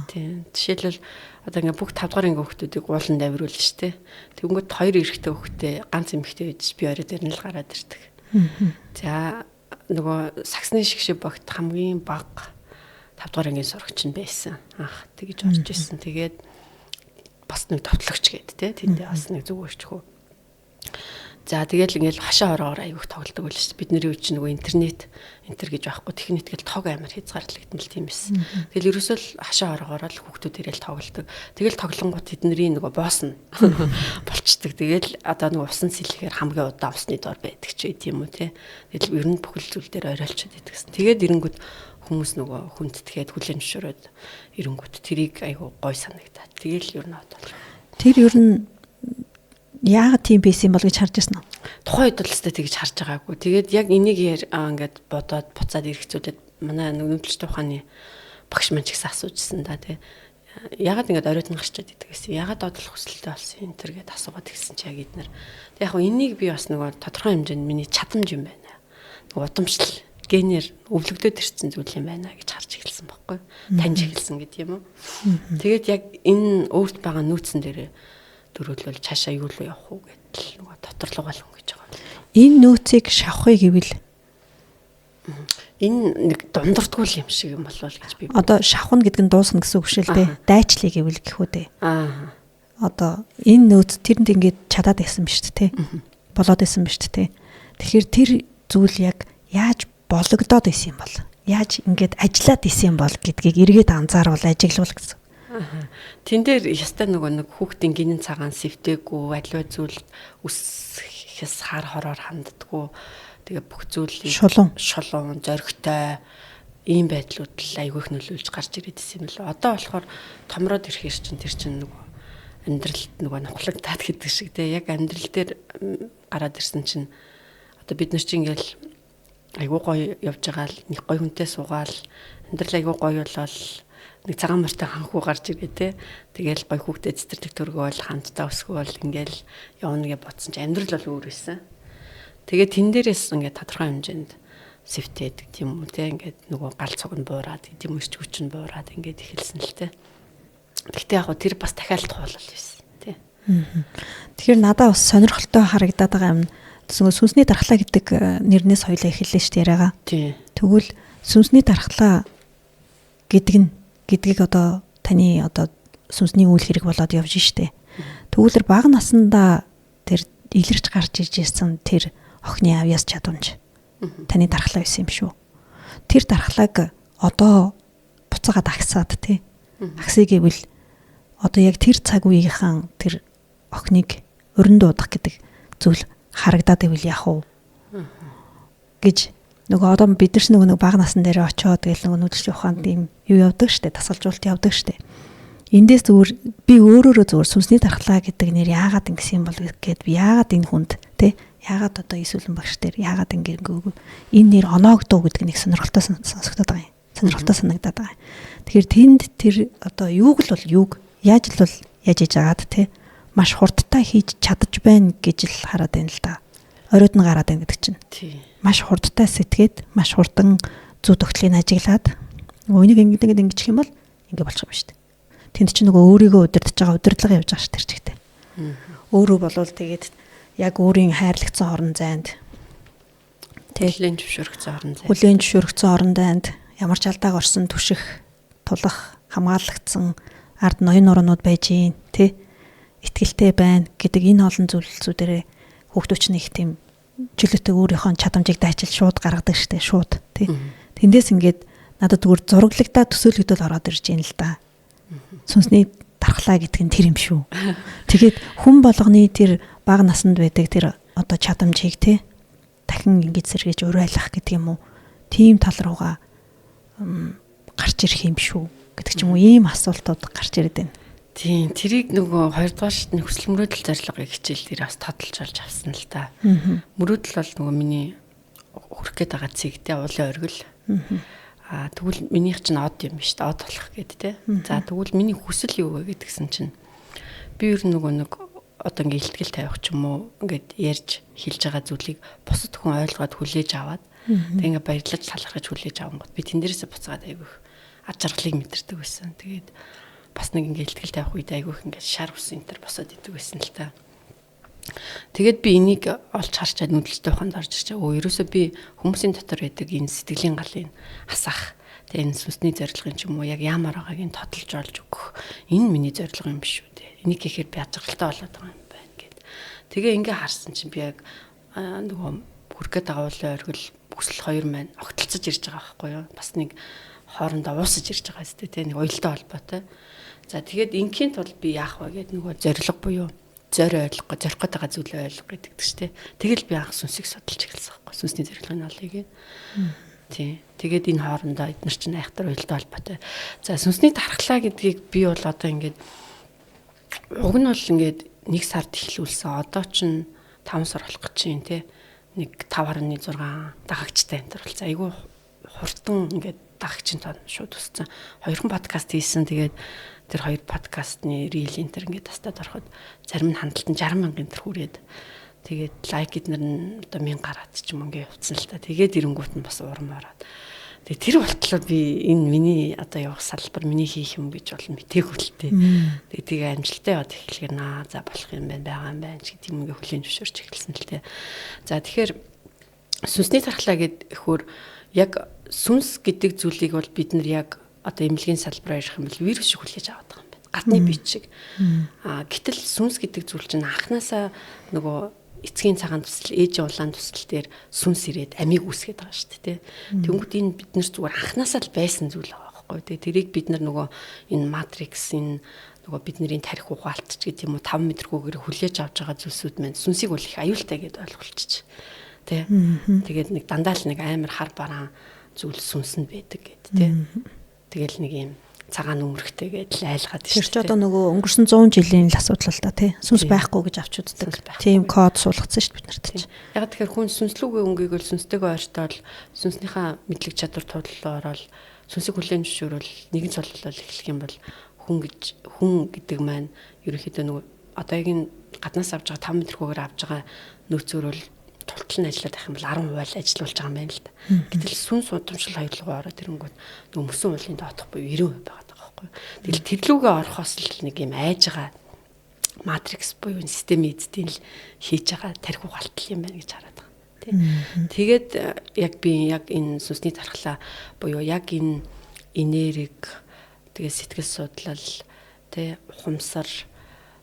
Тийм. Жишээлбэл одоо ингээ бүх 5 дугаар ангийн хүүхдүүдийг ууланд авируулна штэ. Тэгэнгүүт хоёр эрэгтэй хүүхдээ ганц эмэгтэй байж би орой дээр нь л гараад ирдэг. За нөгөө саксны шигшээ багт хамгийн бага 5 дугаар ангийн сурагч нь байсан. Анх тэгж орж исэн. Тэгээд бас нэг товтлогч гээд те тэндээ бас нэг зүгөөчхөө. За тэгэл ингээл хашаа ороогоор айгүйх тоглодог байл шүү. Бидний үед чинь нөгөө интернет энтер гэж байхгүй. Техник тэгэл тог амар хязгаарлагдмал тийм байсан. Тэгэл ерөөсөө л хашаа ороогоор л хүүхдүүд ирээл тоглодог. Тэгэл тоглонгууд тэдний нөгөө босс нь болчдөг. Тэгэл одоо нөгөө усан сэлэхээр хамгийн удаан усны дор байдаг ч байд юм уу те. Тэгэл ер нь бүхэл зүйл дээр оройлчод байдаг гэсэн. Тэгээд эренгүүд хүмүүс нөгөө хүндэтгээд хүлээн зөвшөөрөөд эренгүүд тэрийг айгуу гой санагдаад. Тэгэл ер нь од болох. Тэр ер нь яагаад тийм байсан юм бол гэж харж байсан уу? Тухайн үед бол өстой тэгж харж байгаагүй. Тэгээд яг энийг ингээд бодоод буцаад эргэцүүлээд манай нүгэлжтэй ухааны багш маань ч гэсэн асуужсэн да тий. Яагаад ингээд оройд нь гарчаад идэг гэсэн. Яагаад одлох хүсэлтэй болсон энэ төр гэд асуугаад гисэн чи яг эднэр. Тэг яг хөө энийг би бас нөгөө тодорхой хэмжээнд миний чадамж юм байна. Нөгөө удамшил генээр өвлөгдөд ирсэн зүйл юм байна гэж харж эхэлсэн байхгүй. Таньж эхэлсэн гэдэг юм уу. Тэгээд яг энэ өөрт байгаа нөөцөн дээрээ дөрөөлөл цаашаа юу руу явах уу гэдэл нөгөө дотрлогоол өнгөж байгаа. Энэ нөөцийг шавхыг гэвэл энэ нэг дундардгүй юм шиг юм болов гэж би. Одоо шавхна гэдэг нь дуусна гэсэн үг шил дээ. Дайчлаа гэвэл гэх үү дээ. Аа. Одоо энэ нөөц тэрэнд ингээд чадаад байсан биз дээ, тэ. Болоод байсан биз дээ. Тэгэхээр тэр зүйл яг яаж бологдоод байсан юм бол? Яаж ингээд ажиллаад исэн юм бол гэдгийг эргээд анзаарвал ажиглавал гэсэн. Тэн дээр ястай нөгөө нэг хүүхдийн гинэн цагаан сэвтээгүй, аливаа зүйл үсгэхээс хар хороор ханддаггүй. Тэгээ бүх зүйлийг шулуун, зоригтой ийм байдлууд л айгүй их нөлөөлж гарч ирээд исэн юм лээ. Одоо болохоор томроод ирэхээр чинь тэр чинь нөгөө амьдралд нөгөө нухлагтаад гэдэг шиг те яг амьдрал дээр гараад ирсэн чинь одоо бид нар чинь ингээл айгүй гоё явж байгаа л нэг гоё хүнтэй суугаал амьдрал айгүй гоё болол нэг цагаан морьтой ханхуу гарч ирээ те. Тэгэл гоё хүүхдээ цэцэрлэг төргөөл хамтдаа өсгөөл ингээл явна гэж бодсон чи амьдрал бол өөр байсан. Тэгээ тэн дээрээс ингээд тодорхой хэмжээнд сэвтээд гэдэг юм уу те, ингээд нөгөө гал цуг нь буураад гэдэг юм, эрч хүч нь буураад ингээд эхэлсэн л те. Гэхдээ яг тэр бас дахиад туулал байсан тий. Тэгэхээр надаа бас сонирхолтой харагдаад байгаа юм сүнсний дархлаа гэдэг нэрнээс хоёлаа эхэллээ шүү дээ яриагаа. Тий. Тэгвэл сүнсний дархлаа гэдэг нь гэдгийг одоо таны одоо сүнсний үйл хэрэг болоод явж штэ. Тэгвэл бага насндаа тэр илэрч гарч иж ирсэн тэр охины авьяас чадамж таны дархлаа байсан юм шүү. Тэр дархлааг одоо буцаагаад агсаад тий. Агсыг гэвэл одоо яг тэр цаг үеийнхэн тэр охиныг өрн дуудах гэдэг зүйл харагдаад байвал яах вэ гэж нөгөө одоо бид нар нөгөө нэг бага насн дээр очиод тэгэл нөгөө нүүдэлч ухаанд ийм юу явдаг штэ, тасгалжуулалт явдаг штэ. Эндээс зүгээр би өөрөөрөө зүгээр сүнсний дархлаа гэдэг нэр яагаад ингэсэн юм бол гэд би яагаад энэ хүнд те, яагаад одоо Иесүлэн багш дээр яагаад ингэ энэ нэр оноогдов гэдэг нэг сонирхолтой сонсогдоод байгаа юм. Сонирхолтой санагдаад байгаа юм. Тэгэхээр тэнд тэр одоо юуг л бол юуг яаж л бол яаж иж агаад те маш хурдтай хийж чадаж байна гэж л хараад байна л да. Оройд нь гараад байна гэдэг чинь. Тий. Маш хурдтай сэтгээд, маш хурдан зүү тогтлыг ажиглаад энийг ингэ ингэчих юм бол ингэ болчих юм шүү дээ. Тэнд чинь нөгөө өөрийгөө удирдах байгаа удирдлага явж байгаа шүү тэр чигтээ. Өөрөө болвол тэгээд яг өөрийн хайрлагдсан орон зайд хүлээн зөвшөөрөгдсөн орон зайд. Хүлээн зөвшөөрөгдсөн орон зайд ямар ч алдааг орсон түших, тулах, хамгаалагдсан ард ноён нуруунууд байж гин тий. Итгэлтэй байна гэдэг энэ олон зүйлсүүдэрээ хүүхдүүч нь их тийм чөлөөтэй өөрийнхөө чадамжийг дайчил шууд гаргадаг штэ, шууд тий. Тэндээс ингээд надад зүгээр зураглагдаа төсөөлөгдөл ороод ирж байна л да. Сүнсний дархлаа гэдэг нь тэр юм шүү. Тэгээд хүн болгоны тэр бага наснд байдаг тэр одоо чадамжийг тий дахин ингэж сэргийж урайлах гэдэг юм уу? Тийм тал руугаа гарч ирэх юм шүү гэдэг ч юм уу, ийм асуултууд гарч ирээд байна. Тийм, тэрийг нөгөө 2 дугаар шатны хүсэл мөрөөдөл зорилгыг хичээл дээр бас тодолж олж авсан л та. Мөрөөдөл бол нөгөө миний хүрэх гээд байгаа цэгтэй уулын оргил. Аа тэгвэл минийх чинь од юм биш үү? Од болох гээд те. За тэгвэл миний хүсэл юу вэ гэдгсэн чинь би ер нь нөгөө нэг одоо ингээ илтгэл тавих ч юм уу ингээд ярьж хэлж байгаа зүйлийг бусад хүн ойлгоод хүлээж аваад тэг ингээ баярлаж талархаж хүлээж авангууд би тэн дээрээсээ буцаад айгүйх ад жаргалыг мэдэрдэг байсан. Тэгээд бас нэг ингээ илтгэл тавих үед айгүйх ингээ шар ус энэ төр босоод идэг байсан л та. Тэгээд би энийг олж харчаад нүдэлтэй ухаанд орж ирчээ. Өө ерөөсөө би хүмүүсийн дотор байдаг энэ сэтгэлийн галыг асаах, тэгээ энэ сүнсний зорилгын ч юм уу яг яамаар байгааг нь тодолж олж өгөх. Энэ миний зорилго юм биш үү те. Энийг гэхээр би ад жаргалтай болоод байгаа юм байна гэд. Тэгээ ингээ харсан чинь би яг нөгөө хүрх гээд байгаа уулын оргил хүсэл хоёр маань огтлцож ирж байгаа байхгүй юу? Бас нэг хоорондоо уусаж ирж байгаа зү те. Нэг уялдаа холбоотой. За тэгээд ингийн тулд би яах вэ гэд нөгөө зорилго буюу зорь ойлгох, зорих гээд байгаа зүйлээ ойлгох гэдэг чинь те. Тэгэл би анх сүнсийг судалж эхэлсэн байхгүй. Сүнсний зорилгыг олъё гэх. Тий. Тэгээд энэ хоорондоо эднэр чинь айхтар уялдаа холбоотой. За сүнсний дархлаа гэдгийг би бол одоо ингээд уг нь бол ингээд 1 сард эхлүүлсэн. Одоо чинь 5 сар болох гэж байна те. Нэг 5.6 дагагчтай энэ төр болсон. Айгүй хурдан ингээд дагагчийн тоон шууд өссөн. 2 подкаст хийсэн. Тэгээд тэр 2 подкастны reel энэ төр ингээд тастаад ороход зарим нь хандлт нь 60 мянган төр хүрээд тэгээд лайк эднэр нь одоо 1000 гараад ч юм ингээ явцсан л та. Тэгээд эренгүүт нь бас урам ороод. Тэгээд тэр болтлоо би энэ миний одоо явах салбар миний хийх юм гэж бол мтээгүй л тээ. Тэгээд тэгээ амжилттай яваад эхлэхээр наа за болох юм байна байгаа юм байна ч гэдэг юм ингээ хүлээн зөвшөөрч эхэлсэн л тээ. За тэгэхээр сүнсний тархлаа гэхээр яг сүнс гэдэг зүйлийг бол бид нар яг одоо эмнэлгийн салбараар ярих юм бол вирус шиг хүлээж аваад байгаа юм байна. Гадны бие шиг. Аа гэтэл сүнс гэдэг зүйл чинь анханасаа нөгөө эцгийн цагаан тусал, ээжийн улаан тусал дээр сүнс ирээд амийг үүсгээд байгаа шүү дээ, тэ. Тэнгүүт энэ бид нар зүгээр анханасаа л байсан зүйл байгаа байхгүй юу. Тэрийг бид нар нөгөө энэ матрикс, энэ нөгөө бидний тарих угаалт ч гэдэг юм уу 5 метргүйгээр хүлээж авч байгаа зүйлсүүд маань сүнсийг бол их аюултай гэдээ ойлголцчих. Тэ. Тэгээд нэг дандаа л нэг амар хар бараан зүйл сүнс нь байдаг гэд тэ. Тэгэл нэг юм цагаан нүмерхтэй гэдэл айлгаад шүү. Тэр ч одоо нөгөө өнгөрсөн 100 жилийн л асуудал л та тий. Сүнс байхгүй гэж авч үздэг. Тийм код суулгацсан шүү дээ бид нарт чинь. Яг тэгэхээр хүн сүнслүүгээ өнгийг бол сүнстэйгээ ойртоол сүнснийхээ мэдлэг чадвар туудлаа ороод сүнсийг хүлээн зөвшөөрөл нэгэн цоллол эхлэх юм бол хүн гэж хүн гэдэг маань ерөнхийдөө нөгөө одоо яг энэ гаднаас авч байгаа 5 метргүйгээр авч байгаа нөөцөөр бол тултал нь ажиллаад байх юм бол 10% л ажиллуулж байгаа юм байна л да. Гэтэл сүнс удамшил хоёр руу ороод ирэнгүүт нөгөө мөсөн уулын доотох буюу 90% байгаа байхгүй. Тэгэл тэрлүүгээ орохоос л нэг юм айж байгаа матрикс буюу системийн эзэдийн л хийж байгаа тархи угаалтал юм байна гэж хараад байгаа. Тий. Тэгээд яг би яг энэ сүнсний тархлаа буюу яг энэ энерги, тэгээ сэтгэл судлал, тий, ухамсар,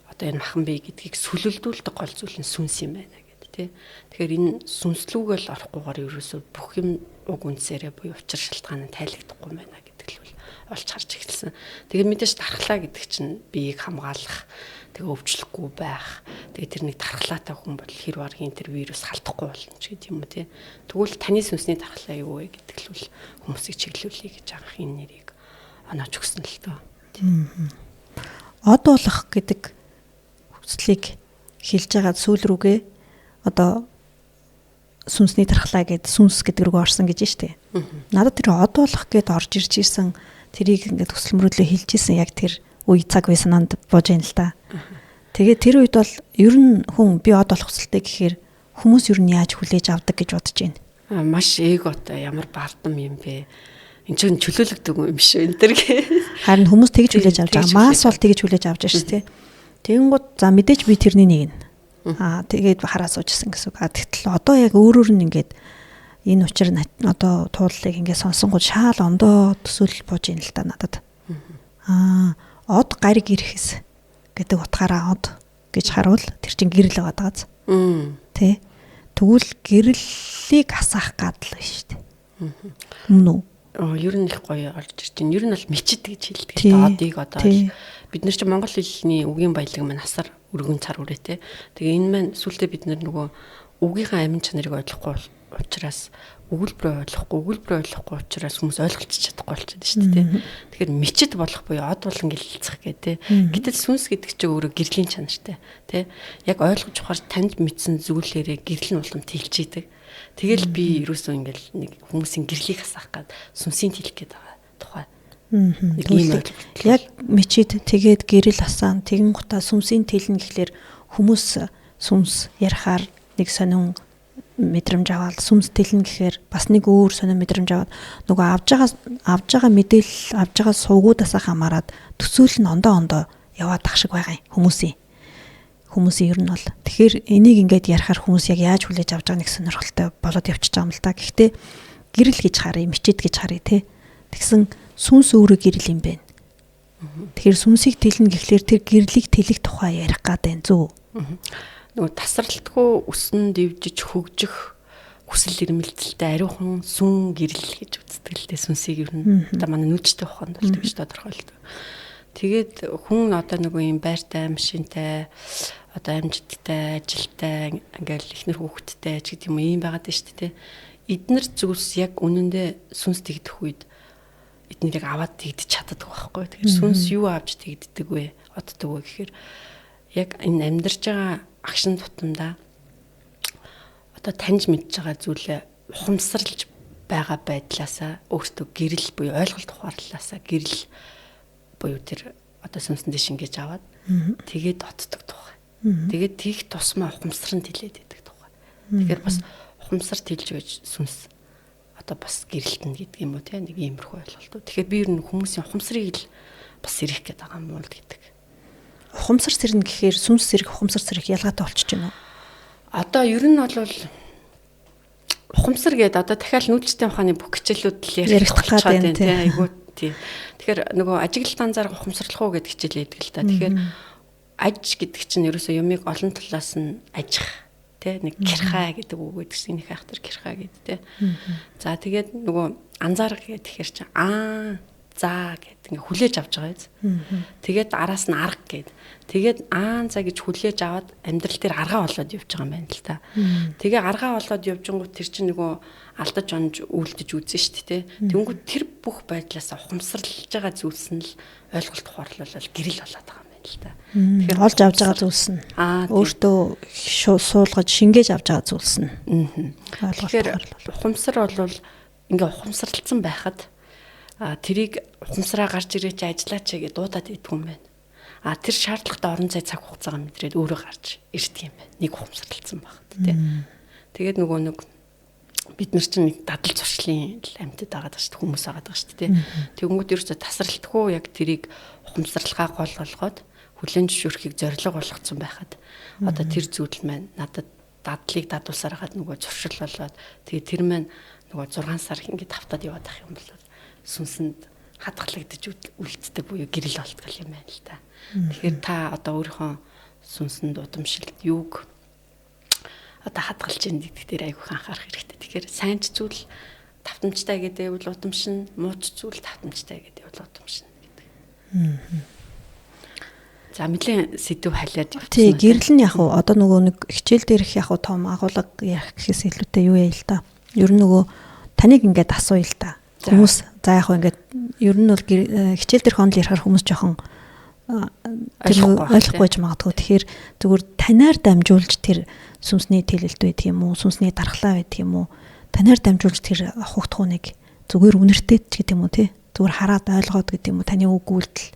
одоо энэ махан бие гэдгийг сүлэлдүүлдэг гол зүйл нь сүнс юм байна гэдэг, тий. Тэгэхээр энэ сүнслүүгээ л орохгүйгээр ерөөсөө бүх юм уг үндсээрээ буюу учир шалтгаан нь тайлагдахгүй байна гэдэг л олж харж эхэлсэн. Тэгээд мэдээж тархлаа гэдэг чинь биеийг хамгаалах, тэгээ өвчлөхгүй байх. Тэгээ тэр нэг тархлаатай хүн бол хэр баргийн тэр вирус халтахгүй болно ч гэдэг юм уу, тий. Тэгвэл таны сүнсний тархлаа юу вэ гэдэг л хүмүүсийг чиглүүлэе гэж анх энэ нэрийг онооч өгсөн л дөө. Од болох гэдэг хүслийг хэлж байгаа сүүл рүүгээ одоо сүнсний тархлаа гэд сүнс гэдэг рүү орсон гэж штэ. Надад тэр од болох гэд орж ирж исэн тэрийг ингээд төсөл мөрөдлөө хэлж исэн яг тэр үе цаг үе санаанд бууж ийн л та. Тэгээ тэр үед бол ер нь хүн би од болох хүсэлтэй гэхээр хүмүүс ер нь яаж хүлээж авдаг гэж бодож байна. Маш эготой, ямар бардам юм бэ? Энд чинь чөлөөлөгдөг юм биш үү энэ төр гэ. Харин хүмүүс тэгж хүлээж авч байгаа. Масс бол тэгж хүлээж авч байгаа шүү дээ. Тэгэнгүүт за мэдээж би тэрний нэг нь. Аа тэгээд хараа суужсэн гэсэн үг. А тэгтэл одоо яг өөрөөр нь ингээд энэ учир одоо тууллыг ингээд сонсонгууд шаал ондоо төсөөлөл бууж ийн л та надад. Аа од гариг ирэхэс гэдэг утгаараа од гэж харуул тэр чинь гэрэл байгаа даа. Тэ. Тэгвэл гэрлийг асаах гадал биш шүү дээ. Мөн үү? Ер нь их гоё орж ирж байна. Ер нь бол мечид гэж хэлдэг. Одыг одоо бид нар чинь монгол хэлний үгийн баялаг маань асар өргөн цар үрээтэй. Тэгээ энэ маань сүултээ бид нар нөгөө үгийнхээ амин чанарыг ойлгохгүй учраас өгүүлбэрээ ойлгохгүй учраас хүмүүс ойлголцож чадахгүй болчиход шүү дээ. Тэгэхээр мечид болох буюу од болон гэлэлцэх гэх тээ. Гэтэл сүнс гэдэг чинь өөрөө гэрлийн чанартай тий. Яг ойлгож ухаар танд мэдсэн зүйлээрээ гэрэл нь улам тэлж идэг. Тэгэл би ерөөсөө ингээл нэг хүмүүсийн гэрлийг хасаах гад сүнсийн тэлэх гээд байгаа тухай. Нэг ийм ойлголт. Яг мечид тэгээд гэрэл асаан тэгэн гутаа сүнсийн тэлнэ гэхлээр хүмүүс сүнс ярихаар нэг сонин мэдрэмж аваад сүнс тэлнэ гэхээр бас нэг өөр сонин мэдрэмж аваад нөгөө авж байгаа мэдээлэл авж байгаа сувгуудаасаа хамаарат төсөөлөл нь ондоо яваад ах шиг байгаа юм хүмүүсийн ер нь бол. Тэгэхээр энийг ингээд ярихаар хүмүүс яг яаж хүлээж авч байгаа нэг сонирхолтой болоод явчихж байгаа юм л та. Гэхдээ гэрэл гэж харъя, мечид гэж харъя те. Тэгсэн сүнс өөрөө гэрэл юм байна. Тэгэхээр сүнсийг тэлнэ гэхлээр тэр гэрлийг тэлэх тухай ярих гад байна зү. Нөгөө тасралтгүй өсөн дэвжиж хөгжих хүсэл эрмэлзэлтэй ариухан сүн гэрэл гэж үздэг л дээ сүнсийг ер нь. Одоо манай нүүдэлтэй ухаанд бол тэгж тодорхойлдог. Тэгээд хүн одоо нөгөө юм байртай, машинтай, одоо амжилттай, ажилтай, ингээл эхнэр хүүхэдтэй ч гэдэг юм ийм байгаад байна шүү дээ. Эднэр зүйлс яг үнэндээ сүнс тэгдэх үед эднэрийг аваад тэгдэж чаддаг байхгүй. Тэгэхээр сүнс юу авч тэгддэг вэ? Оддог вэ гэхээр яг энэ амьдарч байгаа агшин тутамдаа одоо таньж мэдж байгаа зүйлээ ухамсарлаж байгаа байдлаасаа өөртөө гэрэл буюу ойлголт ухаарлаасаа гэрэл буюу тэр одоо сүнсэн дэш ингэж аваад тэгээд отдог тухай. Тэгээд тийх тусмаа ухамсар нь тэлээд идэг тухай. Тэгэхээр бас ухамсар тэлж байж сүнс одоо бас гэрэлтэн гэдэг юм уу те, нэг иймэрхүү ойлголт. Тэгэхээр би ер нь хүмүүсийн ухамсарыг л бас сэрэх гээд байгаа юм уу гэдэг. Ухамсар сэрнэ гэхээр сүнс сэрэх, ухамсар сэрэх ялгаатай болчихж байна уу? Одоо ер нь бол ухамсар гэдэг одоо дахиад нүүдэлчдийн ухааны бүх хичээлүүд л ярих болчиход байна те, айгуу тий. Тэгэхээр нөгөө ажиглалт анзаарах ухамсарлах уу гэдэг хичээл байдаг л та. Тэгэхээр аж гэдэг чинь ерөөсөө юмыг олон талаас нь ажих те, нэг кирхаа гэдэг үг гэдэг чинь нэг айхтар кирхаа гэдэг те. За тэгээд нөгөө анзаарах гэдэг тэгэхээр чинь аа за гэд ингээ хүлээж авч байгаа биз. Тэгээд араас нь арга гэд. Тэгээд аа за гэж хүлээж аваад амьдрал дээр аргаа олоод явж байгаа юм байна л та. Тэгээ аргаа олоод явжингууд тэр чинь нөгөө алдаж онж үлдэж үзэн шүү дээ. Тэнгүүд тэр бүх байдлаас ухамсарлаж байгаа зүйлс нь л ойлголт ухаарлал гэрэл болоод байгаа юм байна л та. Тэгэхээр олж авч байгаа зүйлс нь өөртөө суулгаж шингээж авч байгаа зүйлс нь. Тэгэхээр ухамсар бол ингээ ухамсарлцсан байхад тэрийг ухамсараа гарч ирээч ажиллаач гэж дуудаад идэх юм байна. А тэр шаардлагатай орон зай цаг хугацаагаа мэдрээд өөрөө гарч ирдэг юм байна. Нэг ухамсарлцсан байхад тий. Тэгээд нөгөө нэг бид нар чинь нэг дадал зуршлын амьтад байгаа шүү дээ, хүмүүс байгаа шүү дээ. Тэгэнгүүт ерөөсө тасралтгүй яг тэрийг ухамсарлагаа гол болгоод хүлээн зөвшөөрөхийг зорилго болгоцсон байхад одоо тэр зүйл маань надад дадлыг дадуулсаар хагаад нөгөө зуршил болоод тэгээ тэр маань нөгөө 6 сар ингээд тавтаад яваад ах юм бол сүнсэнд хадгалагдаж үлддэг буюу гэрэл болтгол юм байна л та. Тэгэхээр та одоо өөрийнхөө сүнсэнд удамшилт юуг одоо хадгалж ийн гэдэг дээр айгүйх анхаарах хэрэгтэй. Тэгэхээр сайн ч зүйл тавтамжтай гэдэг бол удамшин, муу ч зүйл тавтамжтай гэдэг бол удамшин гэдэг. За мэдлийн сэдв халиад явчихсан. Тий, гэрэл нь яг уу одоо нөгөө нэг хичээл дээрх яг уу том агуулга ярих гэхээс илүүтэй юу яа л та. Ер нь нөгөө таныг ингээд асууя л та. Хүмүүс за яг уу ингээд ер нь бол хичээл дээрх онол ярихаар хүмүүс жоохон ойлгохгүй байж магадгүй. Тэгэхээр зүгээр танаар дамжуулж тэр сүнсний тэлэлт байдаг юм уу, сүнсний дархлаа байдаг юм уу? Танаар дамжуулж тэр хугтхууныг зүгээр үнэртэй ч гэдэг юм уу тий. Зүгээр хараад ойлгоод гэдэг юм уу, таны үг үйлдэл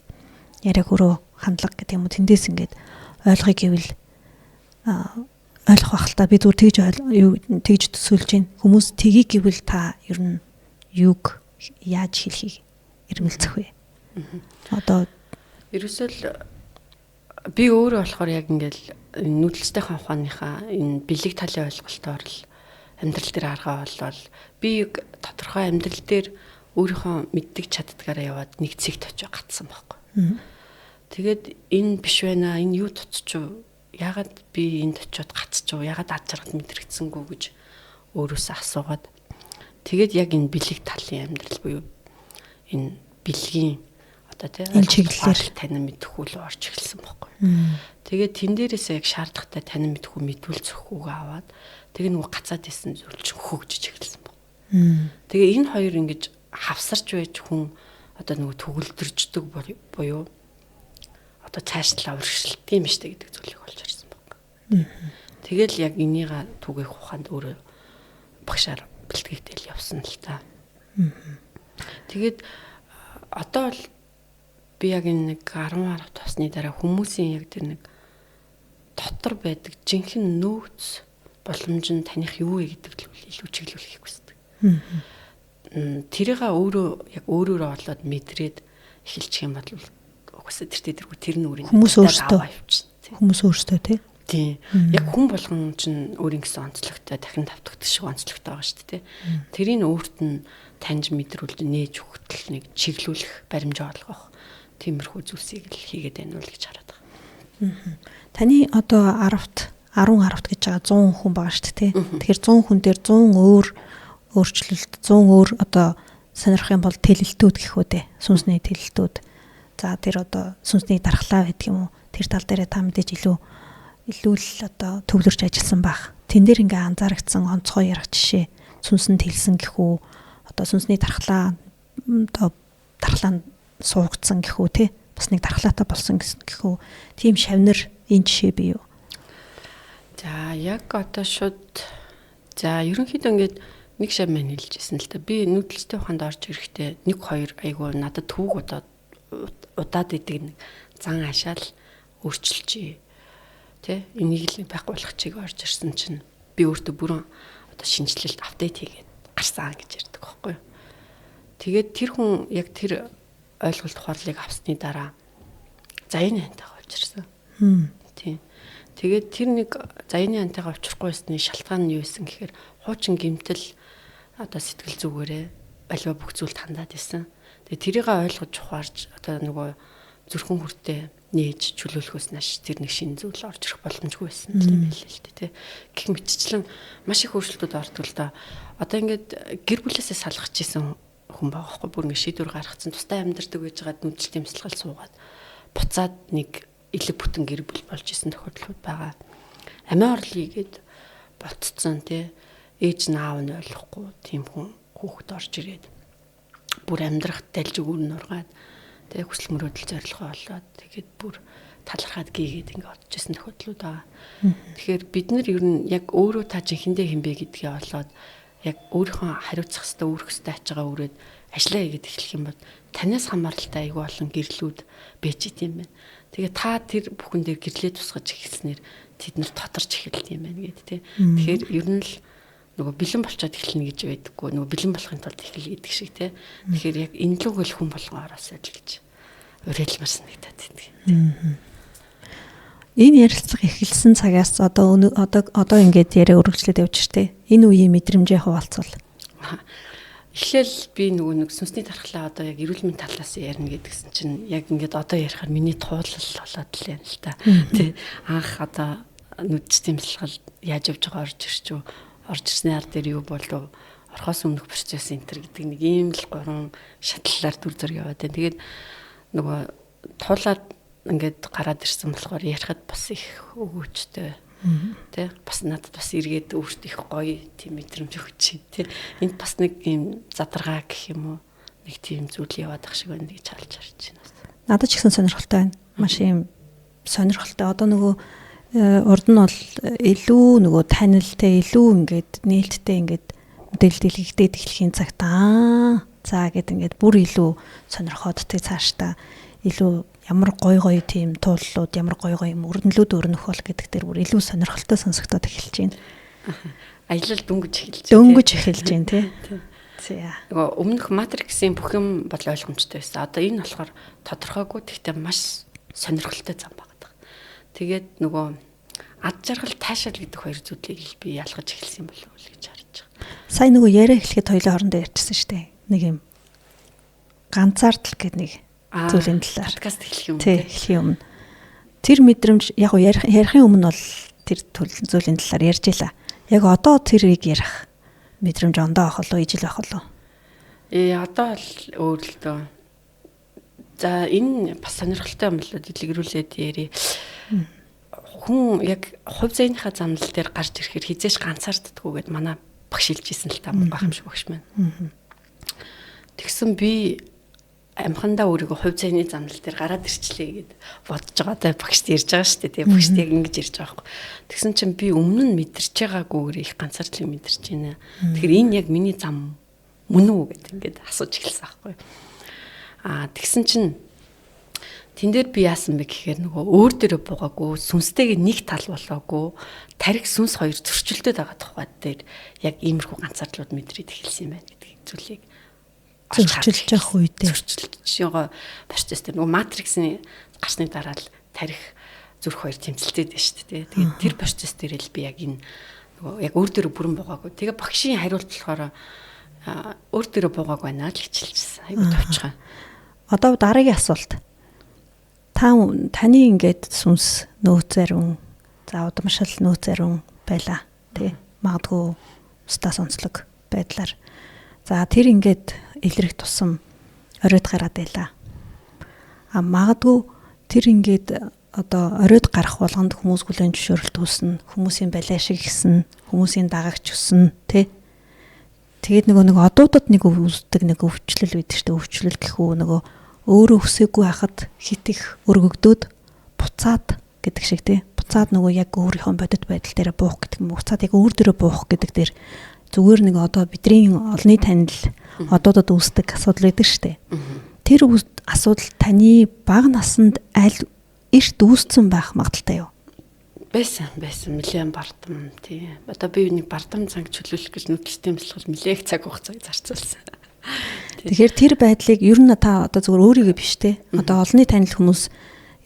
яриа хөрөө хандлага гэдэг юм уу тэндээс ингээд ойлгоё гэвэл ойлгох байх л та. Би зүгээр тэгж юу тэгж төсөөлж байна. Хүмүүс тгий гэвэл та ер нь юг яаж хэлхийг эрмэлзэх вэ? Одоо ерөөсөө л би өөрөө болохоор яг ингээл нүүдэлчтэй ухааныхаа энэ бэлэг талын ойлголтоор л амьдрал дээр аргаа болол би тодорхой амьдрал дээр өөрийнхөө мэддэг чаддгаараа яваад нэг цэгт очиж гацсан байхгүй. Тэгээд энэ биш байна, энэ юу тутчих, яагаад би энд очиод гацчих, яагаад ад жаргал мэдрэгдсэнгүү гэж өөрөөсөө асуугаад тэгээд яг энэ бэлэг талын амьдрал буюу энэ бэлгийн одоо тий энэ чиглэлээр танин мэдхүү л орж эхэлсэн байхгүй. Тэгээд тэн дээрээсээ яг шаардлагатай танин мэдхүү мэдүүл зөхүүг аваад тэгээ нөгөө гацаад исэн зүйл чинь хөгжиж эхэлсэн баг. Тэгээ энэ хоёр ингэж хавсарч байж хүн одоо нөгөө төгөлдрждөг буюу одоо цаашлаа урагшилт юм штэ гэдэг зүйлийг олж харсан баг. Тэгэл яг энийга түгээх ухаанд өөрөө багшаар бэлтгэгдэл явсан л та. Тэгээд одоо бол би яг энэ нэг 10 тосны дараа хүмүүсийн яг тэр нэг дотор байдаг жинхэнэ нөөц боломж нь таних юу вэ гэдэг л илүү чиглүүлэхийг хүсдэг. Тэрийг өөрөө яг өөрөөрөө олоод мэдрээд эхэлчих юм бол угсаа тэр тэргүй тэр нь өөрийн хүмүүс өөрсдөө хүмүүс өөрсдөө тий. Тийм. Яг хүн болгон чинь өөрийн гэсэн онцлогтой дахин тавтагдах шиг онцлогтой байгаа шүү дээ. Тэрийг өөрт нь таньж мэдрүүлж нээж өгтөл нэг чиглүүлэх баримжаа олгох тиймэрхүү зүйлсийг л хийгээд байна уу гэж хараад байгаа. Таны одоо 10-т 10-т гэж байгаа 100 хүн байгаа шүү дээ. Тэгэхээр 100 хүн дээр 100 өөр өөрчлөлт, 100 өөр одоо сонирхох юм бол тэлэлтүүд гэх үү дээ. Сүнсний тэлэлтүүд. За тэр одоо сүнсний дархлаа байдаг юм уу? Тэр тал дээрээ та мэдээж илүү л одоо төвлөрч ажилласан байх. Тэн дээр ингээ анзаарэгдсэн онцгой ярах жишээ сүнсэн тэлсэн гэх үү? Одоо сүнсний дархлаа одоо дархлаа суугдсан гэх үү те? Бас нэг дархлаатай болсон гэх үү? Тийм шавнар энэ жишээ бий юу? За яг одоо шууд за ерөнхийдөө ингээд нэг шав маань хэлжсэн л та. Би нүүдэлчтэй ухаанд орж ирэхдээ 1 2 айгуу надад түүг удаад идэг нэг зан ашаал өөрчилжээ. Тэ энийг л байхгүй болох чиг орж ирсэн чинь би өөртөө бүрэн одоо шинжилэлт апдейт хийгээд гарсан гэж ярьдаг байхгүй юу. Тэгээд тэр хүн яг тэр ойлголт ухаарлыг авсны дараа заяаны хантайгаа учирсан. Тийм. Тэгээд тэр нэг заяаны хантайгаа учрахгүй байсны шалтгаан нь юу байсан гэхээр хуучин гэмтэл одоо сэтгэл зүгээрээ альва бүх зүйлд хандаад исэн. Тэгээд тэрийг ойлгож ухаарч одоо нөгөө зүрхэн хүртээ нээж чөлөөлөхөөс нааш тэр нэг шинэ зүйл орж ирэх боломжгүй байсан юм байл л дээ, тэ. Гэх мэтчлэн маш их өөрчлөлтүүд ордог л доо. Одоо ингээд гэр бүлээсээ салгах гэсэн хүн байгаа байхгүй, бүр ингээд шийдвэр гаргацсан, тустай амьдардаг гэж байгаад нүдэлт имсэлгэл суугаад буцаад нэг элэг бүтэн гэр бүл болж исэн тохиолдлууд байгаа. Амиа орлоё гэд ботцсон, тэ. Ээж нь аав нь ойлгохгүй тийм хүн хүүхэд орж ирээд бүр амьдрах дальж өгөр нь ургаад тэгээ хүсэл мөрөөдөл зорилгоо олоод тэгээд бүр талархаад гийгээд ингээ одож исэн тохиолдлууд байгаа. Тэгэхээр бид нар ер нь яг өөрөө та жинхэндээ хинбэ гэдгээ олоод яг өөрийнхөө хариуцах хэвээр үүрэх хэвээр ачаагаа өрөөд ажиллаа хийгээд эхлэх юм бол танаас хамааралтай айгүй олон гэрлүүд байж идэм байна. Тэгээ та тэр бүхэн дээр гэрлээ тусгаж эхэлснээр Тэд нар тодорч эхэлдэг юм байна гэдэг тий. Тэгэхээр ер нь л нөгөө бэлэн болчоод эхэлнэ гэж байдаггүй. Нөгөө бэлэн болохын тулд эхэл гэдэг шиг тий. Тэгэхээр яг энэ лүг л хүн болгон ороосай л гэж уриалмар санагдаад байдаг. Энэ ярилцлага эхэлсэн цагаас одоо одоо одоо ингээд яриа өргөжлөд явж штэ. Энэ үеийн мэдрэмжээ хуваалцвал. Эхлээл би нөгөө нэг сүнсний тархлаа одоо яг эрүүл мэндийн талаас ярина гэдгсэн чинь яг ингээд одоо ярихаар миний туулал болоод л юм л та. Тэ анх одоо нүдч тэмцэлгэл яаж явж байгаа орж ирч үү? Орж ирсний ар дээр юу болов? Орхоос өмнөх процесс энэ төр гэдэг нэг ийм л гурван шатлалаар дүр зураг яваад байна. Тэгээд нөгөө туулаад ингээд гараад ирсэн болохоор ярихад бас их өгөөчтэй. Тэ бас надад бас эргээд өөрт их гоё тийм мэдрэмж өгч чинь тэ. Энд бас нэг ийм задаргаа гэх юм уу нэг тийм зүйл яваад ах шиг байна гэж харж харж байна бас. Надад ч гэсэн сонирхолтой байна. Маш ийм сонирхолтой. Одоо нөгөө урд нь бол илүү нөгөө танилтай, илүү ингээд нээлттэй ингээд мэдээлэл дэлгэгдээд эхлэхийн цагт за гэд ингээд бүр илүү сонирхоод тэ цаашдаа илүү ямар гой гой тийм тууллууд, ямар гой гой юм өрнөлүүд өрнөх бол гэдэг дээр бүр илүү сонирхолтой сонсогдоод эхэлж байна. Аялал дөнгөж эхэлж байна. Дөнгөж эхэлж байна тий. За. Нөгөө өмнөх Матриксын бүх юм бол ойлгомжтой байсан. Одоо энэ болохоор тодорхойгүй, гэхдээ маш сонирхолтой зам байгаа. Тэгээд нөгөө ад жаргал таашаал гэдэг хоёр зүйлийг би ялгаж эхэлсэн болов уу гэж харж байгаа. Сая нөгөө яриа эхлэхэд хоёулаа хоорондоо ярьчихсан шүү дээ. Нэг юм ганцаардал гэдэг нэг зүйлийн талаар. Подкаст эхлэх юм тий. Эхлэхийн өмнө. Тэр мэдрэмж яг уу ярихын өмнө бол тэр зүйлийн талаар ярьж илаа. Яг одоо тэрийг ярих мэдрэмж ондоо ах болов ижил ах болов? Одоо л өөр л дөө. За энэ бас сонирхолтой юм болоо дэлгэрүүлээд ярий. Хүн яг хувь зээийнхаа замнал дээр гарч ирэхээр хизээш ганцаарддаггүй гэд манай багш хэлж исэн л та мунгаа юм шиг багш маань. Тэгсэн би амхандаа өөрийгөө хувь зээний замнал дээр гараад ирчлээ гэд бодож байгаа даа багшд ярьж байгаа шүү дээ. Тэгээ багшд яг ингэж ярьж байгаа байхгүй. Тэгсэн чинь би өмнө нь мэдэрч байгаагүйгээр их ганцаардлыг мэдэрч байна. Тэгэхээр энэ яг миний зам мөн үү гэд ингээд асууж эхэлсэн байхгүй. Тэгсэн чинь тэн дээр би яасан бэ гэхээр нөгөө өөр дээрээ буугаагүй, сүнстэйгээ нэг тал болоогүй, тарих сүнс хоёр зөрчилдөд байгаа тухай дээр яг иймэрхүү ганцаардлууд мэдрээд эхэлсэн юм байна гэдэг зүйлийг зөрчилж явах үедээ зөрчилж байгаа процесс дээр нөгөө матриксны гарсны дараа л тарих зүрх хоёр тэмцэлтэй дээ шүү дээ. Тэгээд тэр процесс дээр л би яг энэ нөгөө яг өөр дээрээ бүрэн буугаагүй. Тэгээ багшийн хариулт болохоор өөр дээрээ буугаагүй байна л хичээлжсэн. Айгуу товчхон. Одоо дараагийн асуулт. Таны ингээд сүнс нөөц ариун, за удамшил нөөц ариун байла тий. Магадгүй устаас онцлог байдлаар. За тэр ингээд илрэх тусам оройд гараад байла. А магадгүй тэр ингээд одоо оройд гарах болгонд хүмүүс хүлээн зөвшөөрөлт үүснэ, хүмүүсийн балиа шиг гисэн, хүмүүсийн дагагч өснө тий. Тэгээд нөгөө нэг одуудад нэг үүсдэг нэг өвчлөл байдаг шүү дээ. Өвчлөл гэх үү нөгөө өөрөө хүсээгүй хахад хит их өргөгдөөд буцаад гэдэг шиг тий. Буцаад нөгөө яг өөрийнхөө бодит байдал дээр буух гэдэг юм. Буцаад яг өөр дээрээ буух гэдэг дээр зүгээр нэг одоо бидний олонний танил одуудад үүсдэг асуудал байдаг шүү дээ. Тэр асуудал таны бага наснд аль эрт үүссэн байх магадaltaй юу? Байсан. Нэлээд бардам тий. Одоо би нэг бардам занг чөлөөлөх гэж нүдэлтийн бэлтгэл нэлээх цаг хугацааг зарцуулсан. Тэгэхээр тэр байдлыг ер нь та одоо зүгээр өөрийгөө биш те. Одоо олонний танил хүмүүс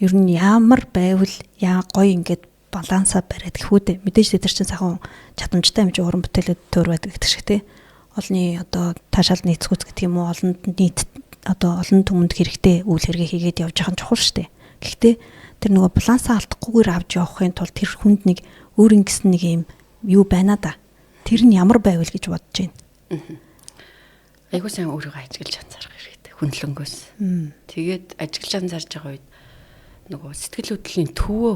ер нь ямар байвал яа гоё ингээд балансаа бариад гэхүү дээ. Мэдээж тэд нар чинь сайхан чадамжтай хэмжээ уран бүтээлүүд төр байдаг гэдэг шиг те. Олонний одоо таашаал нийцгүүц гэдэг юм уу, олонд нийт одоо олон түмэнд хэрэгтэй үйл хэрэгээ хийгээд явж байгаа нь чухал шүү дээ. Гэхдээ тэр нөгөө балансаа алдахгүйгээр авч явахын тулд тэр хүнд нэг өөр ингэсэн нэг юм юу байна да. Тэр нь ямар байвал гэж бодож байна. Айгуу сайн өөрийгөө ажиглаж анзаарах хэрэгтэй хүнлэнгөөс. Тэгээд ажиглаж анзаарж байгаа үед нөгөө сэтгэл хөдлөлийн төвөө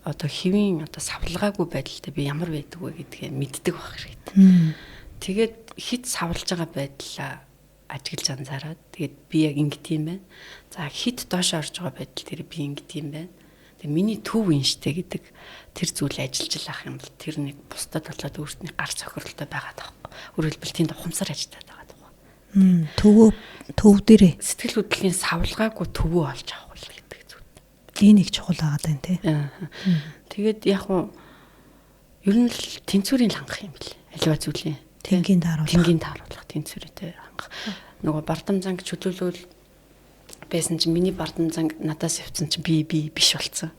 одоо хэвийн одоо савлгаагүй байдалтай би ямар байдаг вэ гэдгээ мэддэг байх хэрэгтэй. Тэгээд хит савлж байгаа байдлаа ажиглаж анзаараад тэгээд би яг ингэдэм юм байна. За хит доош орж байгаа байдал дээр би ингэдэм юм байна. Тэгээд миний төв энэ штэ гэдэг тэр зүйл ажиллаж лах юм бол тэр нэг бусдад болоод өөртний гар цохирлтой байгаа таахгүй. Өөрөөр хэлбэл тэнд ухамсар ажиллаад байгаа таахгүй. Төвөө төв дээрээ сэтгэл хөдлөлийн савлгаагүй төвөө олж авах үл гэдэг зүйл. Энэ их чухал байгаа даа тий. Тэгээд яг уу ер нь л тэнцвэрийн л хангах юм бэл. Аливаа зүйлийн тэнгийн тааруулах. Тэнгийн тааруулах, тэнцвэртэй хангах. Нөгөө бардам занг чөлөөлөл байсан чинь миний бардам занг надаас явцсан чинь би биш болцсон.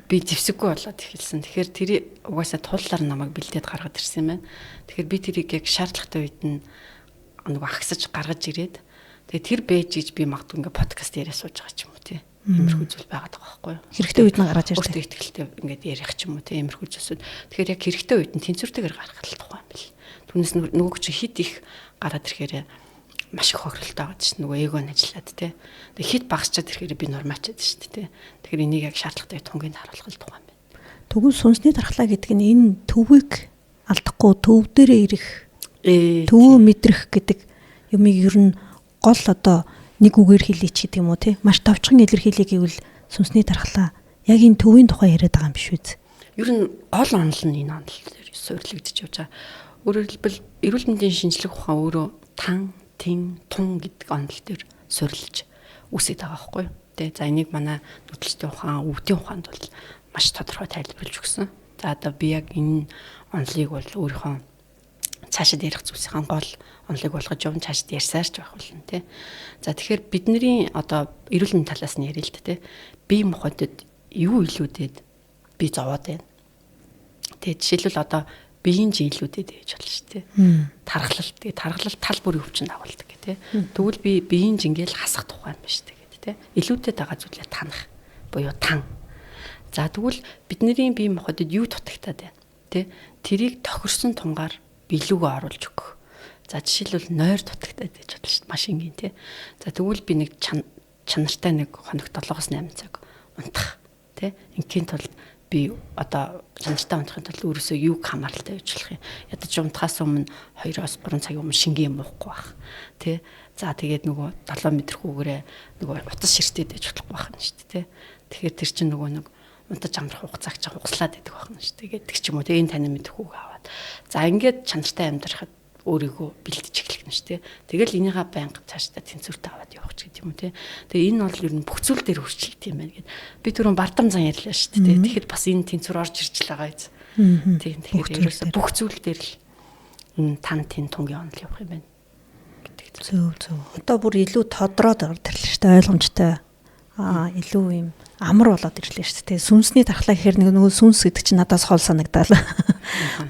Би зэвсэггүй болоод эхэлсэн. Тэгэхээр тэр угаасаа туллаар намайг бэлдээд гаргаад ирсэн юм байна. Тэгэхээр би тэрийг яг шаардлагатай үед нь нөгөө агсаж гаргаж ирээд тэгээ тэр байж гэж би магадгүй ингээ подкаст яриа сууж байгаа ч юм уу тий. Иймэрхүү зүйл байгаад байгаа байхгүй юу? Хэрэгтэй үед нь гаргаж ирдэг. Өөртөө ихтэй ингээд ярих ч юм уу тий иймэрхүү зүйлсүүд. Тэгэхээр яг хэрэгтэй үед нь тэнцвэртэйгээр гаргах тухай юм бэл. Түүнээс нөгөө чинь хит их гараад ирэхээр маш их хохиролтой байгаа чинь нөгөө эго нь ажиллаад тий. Тэгээ хит багасчаад ирэхээр би нормаачаад шүү дээ тий. Тэгэхээр энийг яг шаардлагатай тунгийн харуулах тухай юм байна. Тэгвэл сүнсний дархлаа гэдэг нь энэ төвийг алдахгүй төв дээрээ ирэх төвөө мэдрэх гэдэг юмыг ер нь гол одоо нэг үгээр хэлье ч гэдэг юм уу тий. Маш товчхон илэрхийлье гэвэл сүнсний дархлаа яг энэ төвийн тухай яриад байгаа юм биш үү? Ер нь гол онол нь энэ онол дээр суйрлагдчих явж байгаа. Өөрөөр хэлбэл эрүүл мэндийн шинжлэх ухаан өөрөө тан, тэн, тун гэдэг онол дээр суйрлаж үүсээд байгаа байхгүй юу? Тэ за энийг манай нүдэлчдийн ухаан, өвдийн ухаанд бол маш тодорхой тайлбарлаж өгсөн. За одоо би яг энэ онолыг бол өөрийнхөө цаашид ярих зүйлсийн гол онолыг болгож явна, цаашид ярьсаар ч байх болно тий. За тэгэхээр бидний одоо эрүүл мэндийн талаас нь ярил л да тий. Бие махбодод юу илүүдэд би зовоод байна. Тэ жишээлбэл одоо биеийн жин илүүдэд гэж болно шүү дээ. Тархалт тэгээ тархалт тал бүрийн өвчин дагуулдаг гэх тий. Тэгвэл би биеийн жингээл хасах тухай юм биш үү гэдэг тий. Илүүдэд байгаа зүйлээ танах буюу тан. За тэгвэл бидний бие махбодод юу дутагтаад байна тий. Тэрийг тохирсон тунгаар билүүгээ оруулж өгөх. За жишээлбэл нойр дутагтаад гэж бодлоо шүү дээ. Маш энгийн тий. За тэгвэл би нэг чанартай нэг хоногт 7-8 цаг унтах тий. Ингийн тулд би одоо чанартай унтахын тулд өөрөөсөө юуг хамааралтай байж болох юм. Ядаж унтахаас өмнө 2-3 цагийн өмнө шингэн юм уухгүй байх тий. За тэгээд нөгөө 7 метрхүүгээрээ нөгөө утас ширтээд байж болохгүй байх нь шүү дээ тий. Тэгэхээр тэр чинь нөгөө нэг унтаж амрах хугацааг чинь хугацлаад байдаг байх нь шүү дээ гэдэг ч юм уу. Тэгээ энэ таны мэдхүүг аваад. За ингээд чанартай амьдрахад өөрийгөө бэлтэж эхлэх нь шүү дээ. Тэгэл энийгээ байнга цаашдаа тэнцвэртэй аваад явах ч гэдэг юм уу тий. Тэгээ энэ бол ер нь бүх зүйл дээр өөрчлөлт юм байна гэд. Би түрүүн бардам зан ярьлаа шүү дээ. Тэгэхэд бас энэ тэнцвэр орж ирж л байгаа биз. Тийм тэгэхээр ерөөсө бүх зүйл дээр л энэ тан тэн тунгийн онол явах юм байна гэдэг. Зөв зөв. Одоо бүр илүү тодроод орж ирлээ шүү дээ. Ойлгомжтой. Аа илүү юм амар болоод ирлээ шүү дээ. Сүнсний дархлаа гэхээр нэг нөгөө сүнс гэдэг чинь надаас хол санагдаал.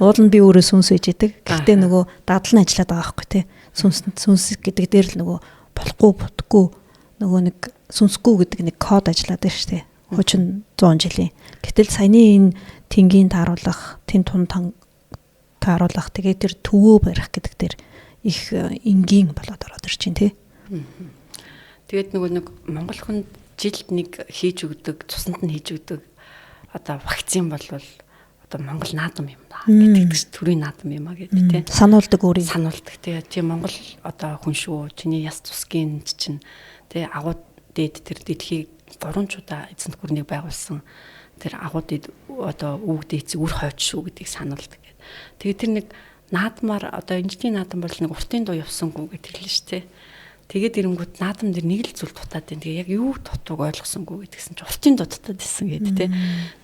Уул нь би өөрөө сүнс байж идэг. Гэхдээ нөгөө дадал нь ажиллаад байгаа байхгүй тий. Сүнс гэдэг дээр л нөгөө болохгүй бутгүй нөгөө нэг сүнсгүй гэдэг нэг код ажиллаад байна шүү дээ. Хуучин 100 жилийн. Гэтэл саяны энэ тэнгийн тааруулах, тэн тун тааруулах тэгээ тэр төвөө барих гэдэг дээр их энгийн болоод ороод ирж байна тий. Тэгээд нөгөө нэг монгол хүн жилд нэг хийж өгдөг, цуснд нь хийж өгдөг одоо вакцин болвол одоо Монгол наадам юм да гэдэг чинь төрийн наадам юм а гэдэг тий. Сануулдаг өөрийг. Сануулдаг тий. Чи Монгол одоо хүн шүү. Чиний яс цусгийн чинь тий агуу дээд тэр дэлхийг 3 чудаа эзэнт гүрнийг байгуулсан тэр агуу дээд одоо өвөг дээдсийг үр хойч шүү гэдгийг сануулдаг гэдэг. Тэгээ тэр нэг наадмаар одоо инженерийн наадам бол нэг уртын дуу явсангүй гэж хэллээ шүү тий. Тэгээд ирэнгүүт наадам дээр нэг л зүйл дутаад байна. Тэгээ яг юу дутууг ойлгосонгүй гэдгсэн чинь уртын дуу дутаад исэн гэдэг тий.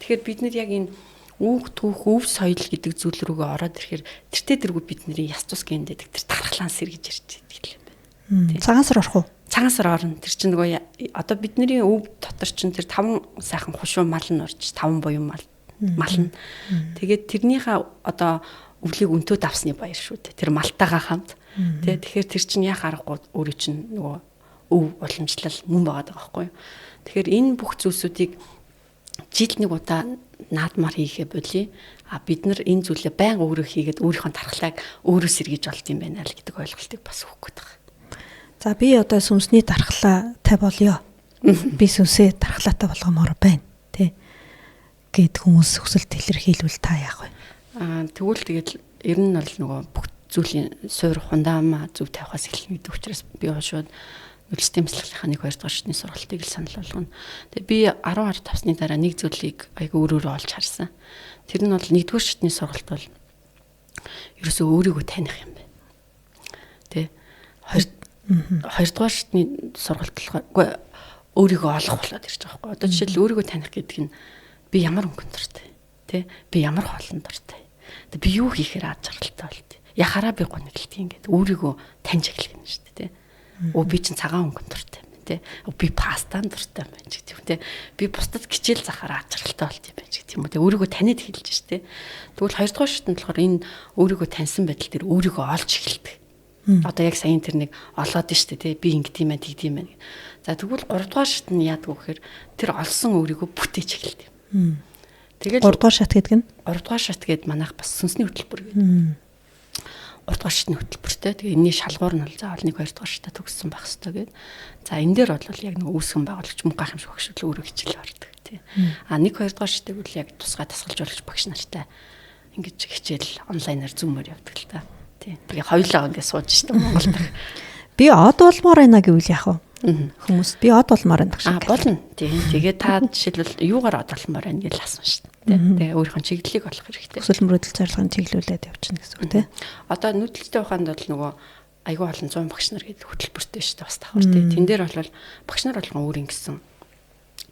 Тэгэхээр бид нэр яг энэ үүх түүх өв соёл гэдэг зүйл рүүгээ ороод ирэхээр тэртээ тэргүй бидний яс тус гэн гэдэг тэр тархлаан сэргэж ирж байдаг юм байна. Цагаан сар орох уу? Цагаан сар орно. Тэр чинь нөгөө одоо бидний өв дотор чинь тэр 5 сайхан хушуу мал нь орж 5 буян мал нь. Тэгээд тэрнийхээ одоо өвлийг өнтөөд авсны баяр шүү дээ. Тэр малтайгаа хамт. Тэ тэгэхээр тэр чинь яах аргагүй өөрөө чинь нөгөө өв уламжлал мөн байгаа байхгүй юу. Тэгэхээр энэ бүх зүйлсүүдийг жил нэг удаа наадмаар хийхэ болий. А бид нар энэ зүйлээ байнга өөрөө хийгээд өөрийнхөө тархлааг өөрөө сэргийж болт юм байна л гэдэг ойлголтыг бас өгөх гээд байгаа. За би одоо сүнсний дархлаатай болёо. Би сүнсээ дархлаатай болгомоор байна тий. Гэт хүмүүс хүсэлт илэрхийлвэл та яах вэ? Аа тэгвэл тэгээд ер нь бол нөгөө бүх зүйлийн суур хундаамаа зөв тавихаас эхэлнэ гэдэг учраас би шууд нүлстэй мэслэглийнхаа 1 2 дугаар шатны сургалтыг л санал болгоно. Тэгээ би 10 10 тавсны дараа нэг зүйлийг айгүй өөр өөрөө олж харсан. Тэр нь бол 1 дугаар шатны сургалт бол ерөөсөө өөрийгөө таних юм байна. Тэ 2 дугаар шатны сургалт болохоор үгүй Өөрийгөө олох болоод ирж байгаа байхгүй. Одоо жишээл өөрийгөө таних гэдэг нь би ямар өнгөнд дуртай, тэ? Би ямар хоолнд дуртай. Тэг би юу хийхээр аз жаргалтай болт. Яхаараа би гуниглтийн гэдэг өөрийгөө таньж эхлэх юм шүү дээ, тэ? Өө би чинь цагаан өнгөнд дуртай юм байна, тэ? Би пастанд дуртай юм байна ч гэдэг юм, тэ? Би бусдад хичээл захаар аз жаргалтай болт юм байна ч гэдэг юм уу, тэ? Өөрийгөө таниад эхэлж шүү дээ. Тэгвэл хоёрдугаар шатнд болохоор энэ өөрийгөө таньсан байдал дээр өөрийгөө олж эхэлдэг. Одоо яг саяын тэр нэг олоод нь шүү дээ, тэ? Би ингэдэм байх, тэгдэм байх. За тэгвэл гуравдугаар шат нь яадаг вэ гэхээр тэр олсон өөрийгөө бүтээж эхэлдэг. Тэгэл 3 дугаар шат гэдэг нь 3 дугаар шат гээд манайх бас сүнсний хөтөлбөр гэдэг. 3 дугаар шатны хөтөлбөртэй. Тэгээ энэний шалгуур нь бол заавал 1 2 дугаар шатаа төгссөн байх ёстой гээд. За энэ дээр бол яг нэг үүсгэн байгуулагч мөн гайхамшиг багш л өөрөө хичээл ордог тий. А 1 2 дугаар шатыг бол яг тусгай дасгалжуулагч багш нартай ингэж хичээл онлайнаар зүүмээр явдаг л та. Тий. Тэгээ хоёулаа ингэ сууж штэ Монголд. Би од болмоор байна гэвэл яах вэ? Хүмүүс би од болмоор байна гэж. Болно. Тийм. Тэгээ та жишээлбэл юугаар од болмоор байна гэж асууна шүү дээ. Тэгээ өөрийнхөө чиглэлийг олох хэрэгтэй. Хүсэл мөрөөдөл зорилгын чиглүүлээд явчихна гэсэн үг тий. Одоо нүүдэлтэй ухаанд бол нөгөө айгүй олон 100 багш нар гэдэг хөтөлбөртэй шүү дээ бас давхар тий. Тэн дээр бол багш нар болгон өөр ингэсэн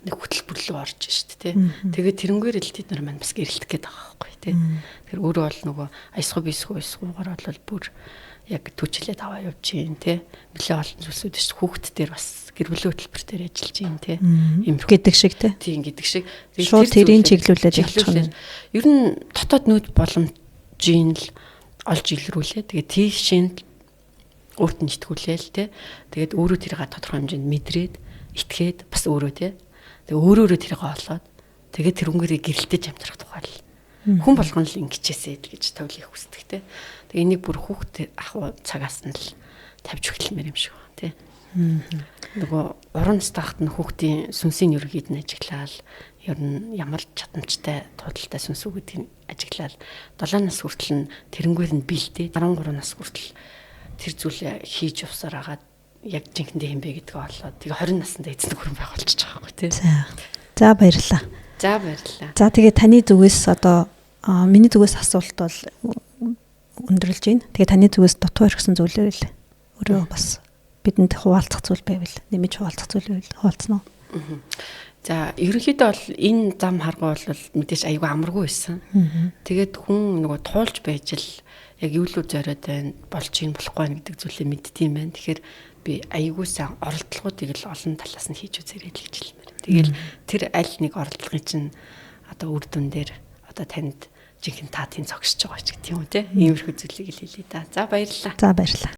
нэг хөтөлбөр рүү орж шүү дээ тий. Тэгээд тэрнгээр л тэд нар маань бас гэрэлтэх гээд байгаа байхгүй тий. Тэгэхээр өөрөө бол нөгөө аясгүй бисгүй уйсгүйгээр бол бүр яг түчлээд аваа явж гин тий. Нэлээ олон зүйлсүүд шүү хүүхд дээр бас гэр бүлийн хөтөлбөр дээр ажиллаж гин тий. Иймэрхүү гэдэг шиг тий. Тийм гэдэг шиг. Шууд тэрийн чиглүүлээд явчих нь. Ер нь дотоод нүүд боломжийг л олж илрүүлээ. Тэгээ тийшээ өөрт нь итгүүлээл тий. Тэгээд өөрөө тэрийг тодорхой хэмжээнд мэдрээд итгээд бас өөрөө тий. Тэгээ өөрөөрөө тэрийг олоод тэгээд тэрнгээрээ гэрэлтэж амьдрах тухай л хүн болгон л ингэчээсэй л гэж тавлыг хүсдэг те. Тэгээ энийг бүр хүүхд ах цагаас нь л тавьж эхлэмээр юм шиг байна те. Нөгөө уран настай хахад нь хүүхдийн сүнсийн ерөнхийд нь ажиглаал ер нь ямар чадамжтай туудалтай сүнс үү гэдгийг ажиглаал 7 нас хүртэл нь тэрнгээр нь бэлдээ 13 нас хүртэл тэр зүйлээ хийж явсаар агаад яг жинхэнэ юм бэ гэдгээ олоод тэгээ 20 наснда эзэн нөхөр байгуулчих байгаа байхгүй тий. За баярлалаа. За баярлалаа. За тэгээ таны зүгээс одоо миний зүгээс асуулт бол өндөрлж байна. Тэгээ таны зүгээс дутуу орхисон зүйлээ л өөрөө бас бидэнд хуваалцах зүйл байвал нэмж хуваалцах зүйл байвал хуваалцна уу? За ерөнхийдөө бол энэ зам харгуй бол мэдээж айгүй амаргүй байсан. Тэгээд хүн нөгөө туулж байж л яг юу л зориод байна, болж ийн болохгүй байна гэдэг зүйлээ мэддэм байх. Тэгэхээр би айгүй сайн оролдлогоодыг л олон талаас нь хийж үзээрэй л гэж хэлмээр. Тэгэл тэр аль нэг оролдлогын чинь одоо үр дүн дээр одоо танд жинхэнэ таатын цогсож байгаа ч гэдэг юм уу те. Иймэрхүү зүйлийг л хэлье да. За баярлалаа. За баярлалаа.